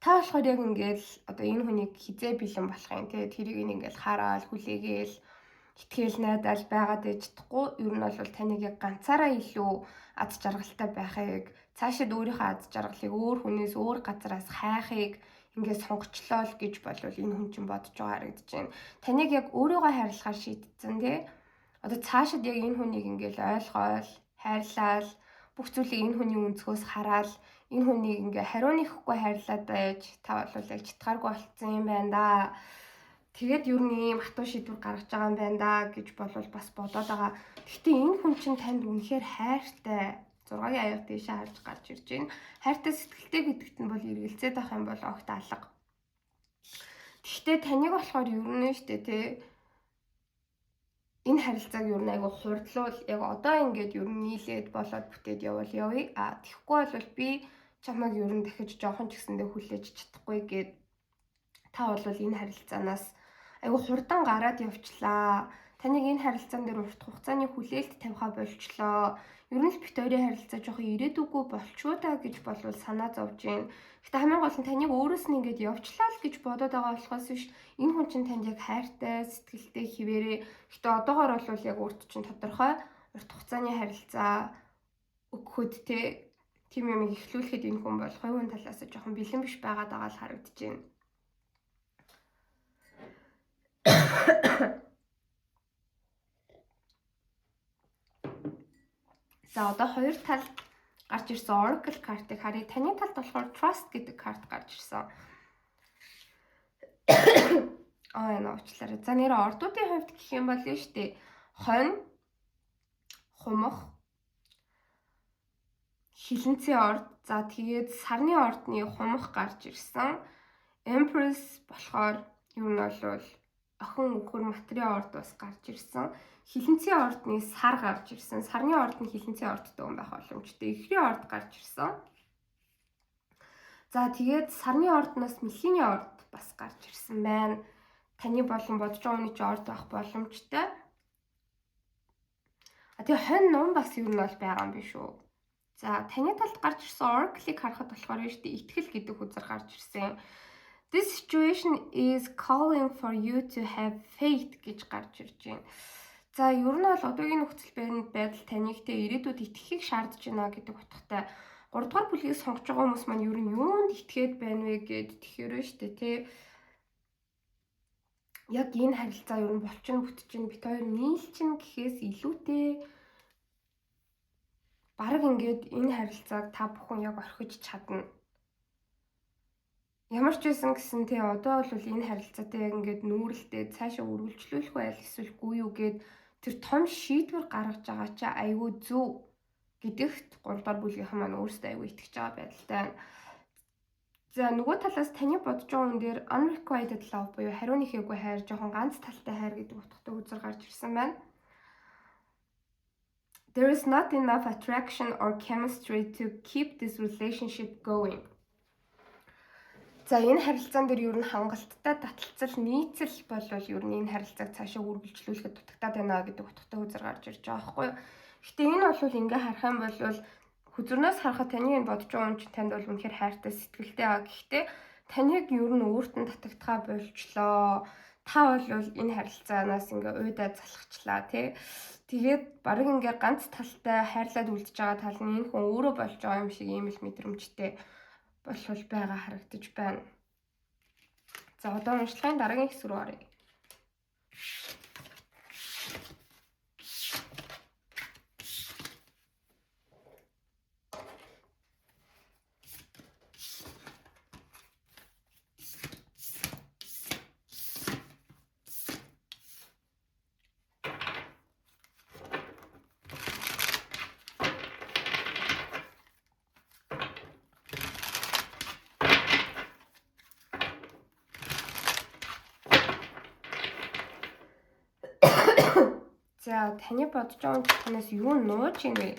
Та болохоор яг ингээл одоо энэ хүнийг хизээ бэлэн болох юм те тэрийг ингээл хараал хүлээгээл итгэл найдаал байгаад байж чадахгүй. Ер нь бол таныг яг ганцаараа илүү аз жаргалтай байхыг, цаашид өөрийнхөө аз жаргалыг өөр хүнээс өөр газараас хайхыг ингээд сонгочлоо л гэж болвол энэ хүн чинь бодож байгаа харагдаж байна. Таныг яг өөрийгөө хайрлахаар шийдсэн тий. Одоо цаашид яг энэ хүнийг ингээл ойлгоол, хайрлаал, бүх зүйлийг энэ хүний өнцгөөс хараал, энэ хүнийг ингээ хариу нэхгүй хайрлаад байж та бол яг читгааргүй болцсон юм байна да. Тэгээд ер нь ийм хатуу шийдвэр гаргаж байгаа юм байна да гэж болвол бас бодоод байгаа. Гэхдээ энэ хүн чинь танд үнэхээр хайртай. 6-гийн аяга дээшээ харж гарч ирж байна. Хайртай сэтгэлтэй гэдэгт нь бол эргэлзээд байх юм бол огт алга. Гэхдээ таныг болохоор ер нь штэ тий энэ харилцааг ер нь айгу хурдлуул яг одоо ингээд ер нь нийлээд болоод бүтээд явбал явъя. А тэгэхгүй бол би чамайг ер нь дахиж жоохон ч гэсэндээ хүлээж чадахгүй гэд та бол энэ харилцаанаас айгу хурдан гараад явчлаа. Таныг энэ харилцаан дээр урт хугацааны хүлээлт тавихаа болчлоо. Ер нь л бит хоёрын харилцаа жоохон ирээдүггүй болчихоо та гэж болвол санаа зовж байна. Гэтэ хамгийн гол нь таныг өөрөөс нь ингэж явчлаа л гэж бодоод байгаа болохоос биш энэ хүн чинь танд яг хайртай, сэтгэлтэй хിവэрээ. Гэтэ одоогор бол яг өөрт чинь тодорхой урт хугацааны харилцаа өгөхөд те Тийм юм эхлүүлэхэд энэ хүн бол хувийн талаас нь жоохон бэлэн биш байгаад байгаа л харагдаж байна. За, одоо хоёр талд гарч ирсэн Oracle картыг харъя. Таны талд болохоор Trust гэдэг карт гарч ирсэн. Аа, энэ уучлаарай. За, нэр ордуудын хувьд гэх юм бол нь шүү дээ. Хонь, хумх, хилэнцийн орд, за тэгээд сарны ордны хумх гарч ирсэн. Empress болохоор юу нь бол охин үхэр матрийн орд бас гарч ирсэн. Хилэнцийн ордны сар гарч ирсэн. Сарны орд нь хилэнцийн ордтой хүн байх боломжтой. Эхрийн орд гарч ирсэн. За, тэгээд сарны ордноос мэлхийн орд бас гарч ирсэн байна. Таны болон бодож байгаа хүний чинь орд байх боломжтой. А, тэгээ хонь нум бас юу нь бол байгаа юм биш үү? За, таны талд гарч ирсэн Oracle-ыг харахад болохоор нь шүү дээ, итгэл гэдэг үзэр гарч ирсэн. "This situation is calling for you to have faith" гэж гарч ирж байна. За, ер нь бол одоогийн нөхцөл байдал таныг те ирээдүйд итгэхийг шаардж байна гэдэг утгатай. 3 дугаар бүлгийг сонгож байгаа хүмүүс маань ер нь юунд итгээд байна вэ гэд тэгэхээр шүү дээ, те яг энэ харилцаа ер нь болчин бүтчин, бит хоёр нийлчин гэхээс илүүтэй бараг ингээд энэ харилцааг та бүхэн яг орхиж чадна. Ямар ч байсан гэсэн тий одоо бол энэ харилцаатай яг ингээд нүүрэлтэй цаашаа үргэлжлүүлэх байл эсвэл гүй юу гэд тэр том шийдвэр гаргаж байгаа чи айгүй зөв гэдэгт 3 дугаар бүлгийнхэн маань өөрсдөө айгүй итгэж байгаа байдалтай байна. За, нөгөө талаас таны бодож байгаа хүн дээр unrequited love буюу хариу нэхээгүй хайр, жоохон ганц талтай хайр гэдэг утгатай үзэр гарч ирсэн байна. There is not enough attraction or chemistry to keep this relationship going. За, энэ харилцаан дээр ер нь хангалттай таталцал, нийцэл болвол ер нь энэ харилцааг цаашаа үргэлжлүүлэхэд дутагтаад байна гэдэг утгатай үзэр гарч ирж байгаа байхгүй юу? Гэтэ энэ бол ингээ харах юм бол хөзөрнөөс харахад таны энэ бодож байгаа хүн чинь танд бол үнэхээр хайртай, сэтгэлтэй байгаа. Гэхдээ таныг ер нь өөрт нь татагдхаа болчлоо. Та бол энэ харилцаанаас ингээ уйдаа залхачлаа, тий. Тэгээд бараг ингээ ганц талтай хайрлаад үлдэж байгаа тал нь энэ хүн өөрөө болж байгаа юм шиг ийм л мэдрэмжтэй болвол байгаа харагдаж байна. За, одоо уншлагын дараагийн хэсэг рүү оръё. За, таны бодож байгаа хүн танаас юу нууж ийн вэ?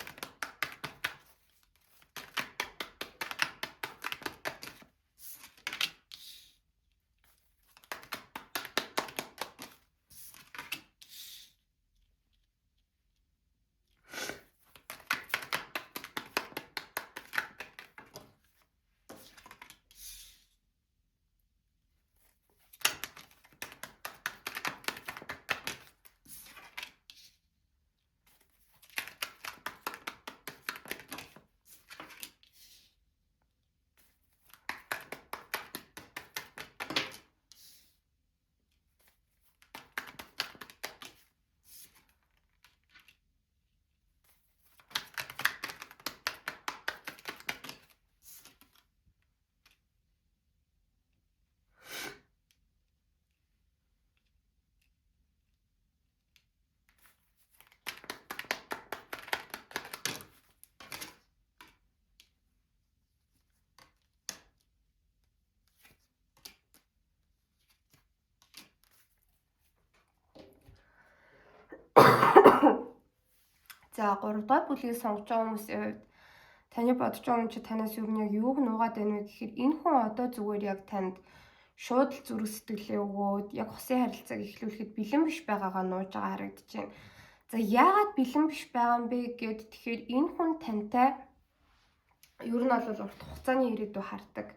За, 3 дугаар бүлгийг сонгож байгаа хүмүүсийн хувьд таны бодож байгаа хүн чи танаас юу нь яг юуг нуугаад байна вэ гэхээр энэ хүн одоо зүгээр яг танд шууд л зүрх сэтгэлээ өгөөд яг хосын харилцааг эхлүүлэхэд бэлэн биш байгаагаа нууж байгаа харагдаж байна. За, яагаад бэлэн биш байгаа юм бэ гэд тэгэхээр энэ хүн тантай ер нь бол урт хугацааны ирээдүй хардаг.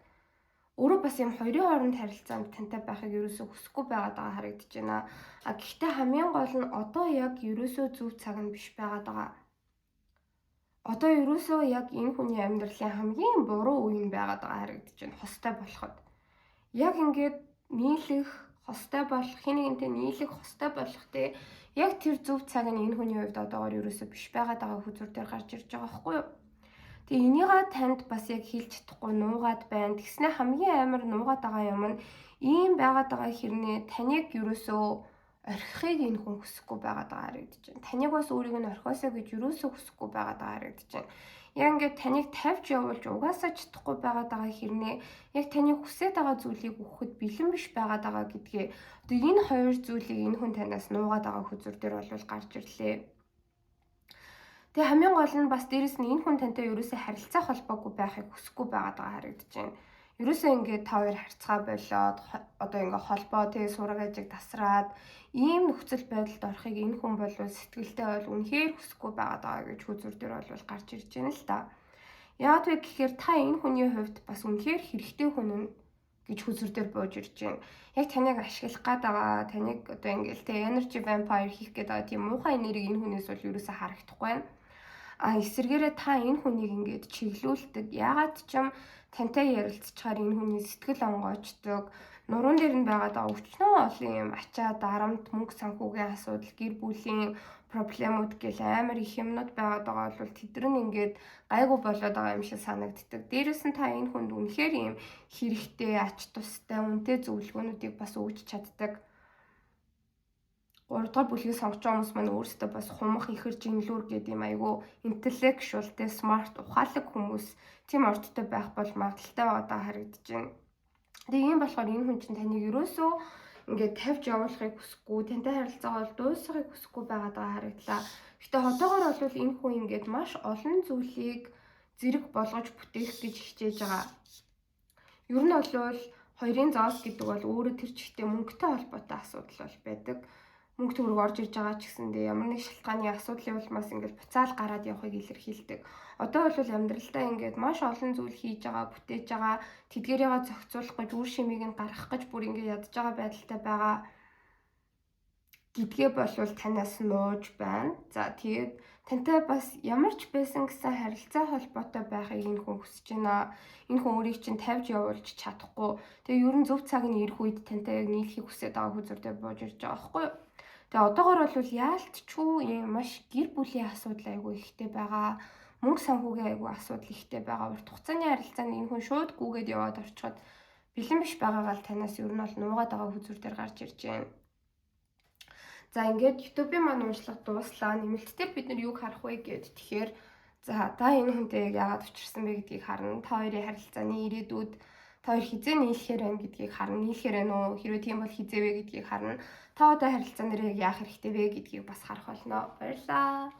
Өөрөө бас юм хоёрын хооронд харилцаанд тантай байхыг ерөөсөө хүсэхгүй байгаад байгаа харагдаж байна. А гэхдээ хамгийн гол нь одоо яг ерөөсөө зөв цаг нь биш байгаад байгаа. Одоо ерөөсөө яг энэ хүний амьдралын хамгийн буруу үе нь байгаад байгаа харагдаж байна. Хостой болоход. Яг ингээд нийлэх, хостой болох, хэн нэгэнтэй нийлэх, хостой болох те, яг тэр зөв цаг нь энэ хүний хувьд одоогоор ерөөсөө биш байгаад байгаа хөзөр дээр гарч ирж байгаа байхгүй юу? Тэгээ энийгээ танд бас яг хэлж чадахгүй нуугаад байна. Тэгснэ хамгийн амар нуугаад байгаа юм нь ийм байгаад байгаа хэрнээ таныг ерөөсөө орхихыг энэ хүн хүсэхгүй байгаад байгаа харагдаж байна. Таныг бас өөрийг нь орхиосоо гэж ерөөсөө хүсэхгүй байгаад байгаа харагдаж байна. Яг ингээд таныг тавьж явуулж угаасаа чадахгүй байгаад байгаа хэрнээ яг таны хүсэж байгаа зүйлийг өгөхөд бэлэн биш байгаад байгаа гэдгээ, одоо энэ хоёр зүйлийг энэ хүн танаас нуугаад байгаа хөзөр дээр бол гарч ирлээ. Тэгээ хамгийн гол нь бас дээрэс нь энэ хүн тантай ерөөсөө харилцаа холбоогүй байхыг хүсэхгүй байгаад байгаа харагдаж байна. Ерөөсөө ингээд та хоёр харьцаа болоод, одоо ингээд холбоо тэгээ сураг ажиг тасраад ийм нөхцөл байдалд орохыг энэ хүн бол сэтгэлдээ бол үнэхээр хүсэхгүй байгаад байгаа гэж хөзөр дээр бол гарч ирж байна л та. Яагаад вэ гэхээр та энэ хүний хувьд бас үнэхээр хэрэгтэй хүн нь гэж хөзөр дээр бууж ирж байна. Яг таныг ашиглах гээд байгаа, таныг одоо ингээл тэ energy vampire хийх гээд байгаа тийм муухай энерги энэ хүнээс бол ерөөсөө харагдахгүй байна. А эсэргээрээ та энэ хүнийг ингээд чиглүүлдэг. Яагаад ч юм тантай ярилцчихаар энэ хүний сэтгэл онгойчдог. Нуруунд дээр нь байгаад байгаа өчнөө олон юм ачаа, дарамт, мөнгө санхүүгийн асуудал, гэр бүлийн проблемууд гэл амар их юмнууд байгаад байгаа бол тэд нар нь ингээд гайгүй болоод байгаа юм шиг санагддаг. Дээрэс нь та энэ хүнд үнэхээр юм хэрэгтэй, ач тустай, үнэтэй зөвлөгөөнүүдийг бас өгч чаддаг. 3 дугаар бүлгийг сонгож байгаа хүмүүс маань өөрсдөө бас хумах, ихэр, жинлүүр гэдэг юм айгүй intellectual те, smart, ухаалаг хүмүүс, тийм ордтой байх бол магадлалтай байгаа харагдаж байна. Тэгээ ийм болохоор энэ хүн чинь таныг ерөөсөө ингээд тавьж явуулахыг хүсэхгүй, тантай харилцаагаа бол дуусгахыг хүсэхгүй байгаад байгаа харагдлаа. Гэтэ одоогор бол энэ хүн ингээд маш олон зүйлийг зэрэг болгож бүтээх гэж хичээж байгаа. Ер нь бол хоёрын зоос гэдэг бол өөрөө тэр чигтээ мөнгөтэй холбоотой асуудал бол байдаг. Мөнгө төгрөг орж ирж байгаа ч гэсэндээ ямар нэг шалтгааны асуудлын улмаас ингээд буцаал гараад явахыг илэрхийлдэг. Одоо бол амьдралдаа ингээд маш олон зүйл хийж байгаа, бүтээж байгаа, тэдгэрийгээ зохицуулах гэж, үр шимийг нь гаргах гэж бүр ингээд ядж байгаа байдалтай байгаа гэдгээ болвол танаас нууж байна. За, тэгээд тантай бас ямар ч байсан гэсэн харилцаа холбоотой байхыг энэ хүн хүсэж байна. Энэ хүн өөрийг чинь тавьж явуулж чадахгүй. Тэгээ ер нь зөв цаг нь ирэх үед тантай яг нийлэхийг хүсэж байгаа хөзөр дээр бууж ирж байгаа байхгүй юу? Тэгээ одоогор бол яалтчгүй ийм маш гэр бүлийн асуудал айгүй ихтэй байгаа. Мөнгө санхүүгийн айгүй асуудал ихтэй байгаа. Урт хугацааны харилцаанд энэ хүн шууд гүгээд яваад орчиход бэлэн биш байгаагаа л танаас ер нь бол нуугаад байгаа хөзөр дээр гарч ирж байна. За, ингээд YouTube-ийн маань уншлага дууслаа. Нэмэлтээр бид нар юг харах вэ гэд. Тэгэхээр за, та энэ хүнтэй яг яагаад учирсан бэ гэдгийг харна. Та хоёрын харилцааны ирээдүйд, та хоёр хизээ нийлэхээр байна гэдгийг харна. Нийлэхээр байна уу? Хэрвээ тийм бол хизээ вэ гэдгийг харна. Та одоо харилцаан дээр яг яах хэрэгтэй вэ гэдгийг бас харах болно. Баярлалаа.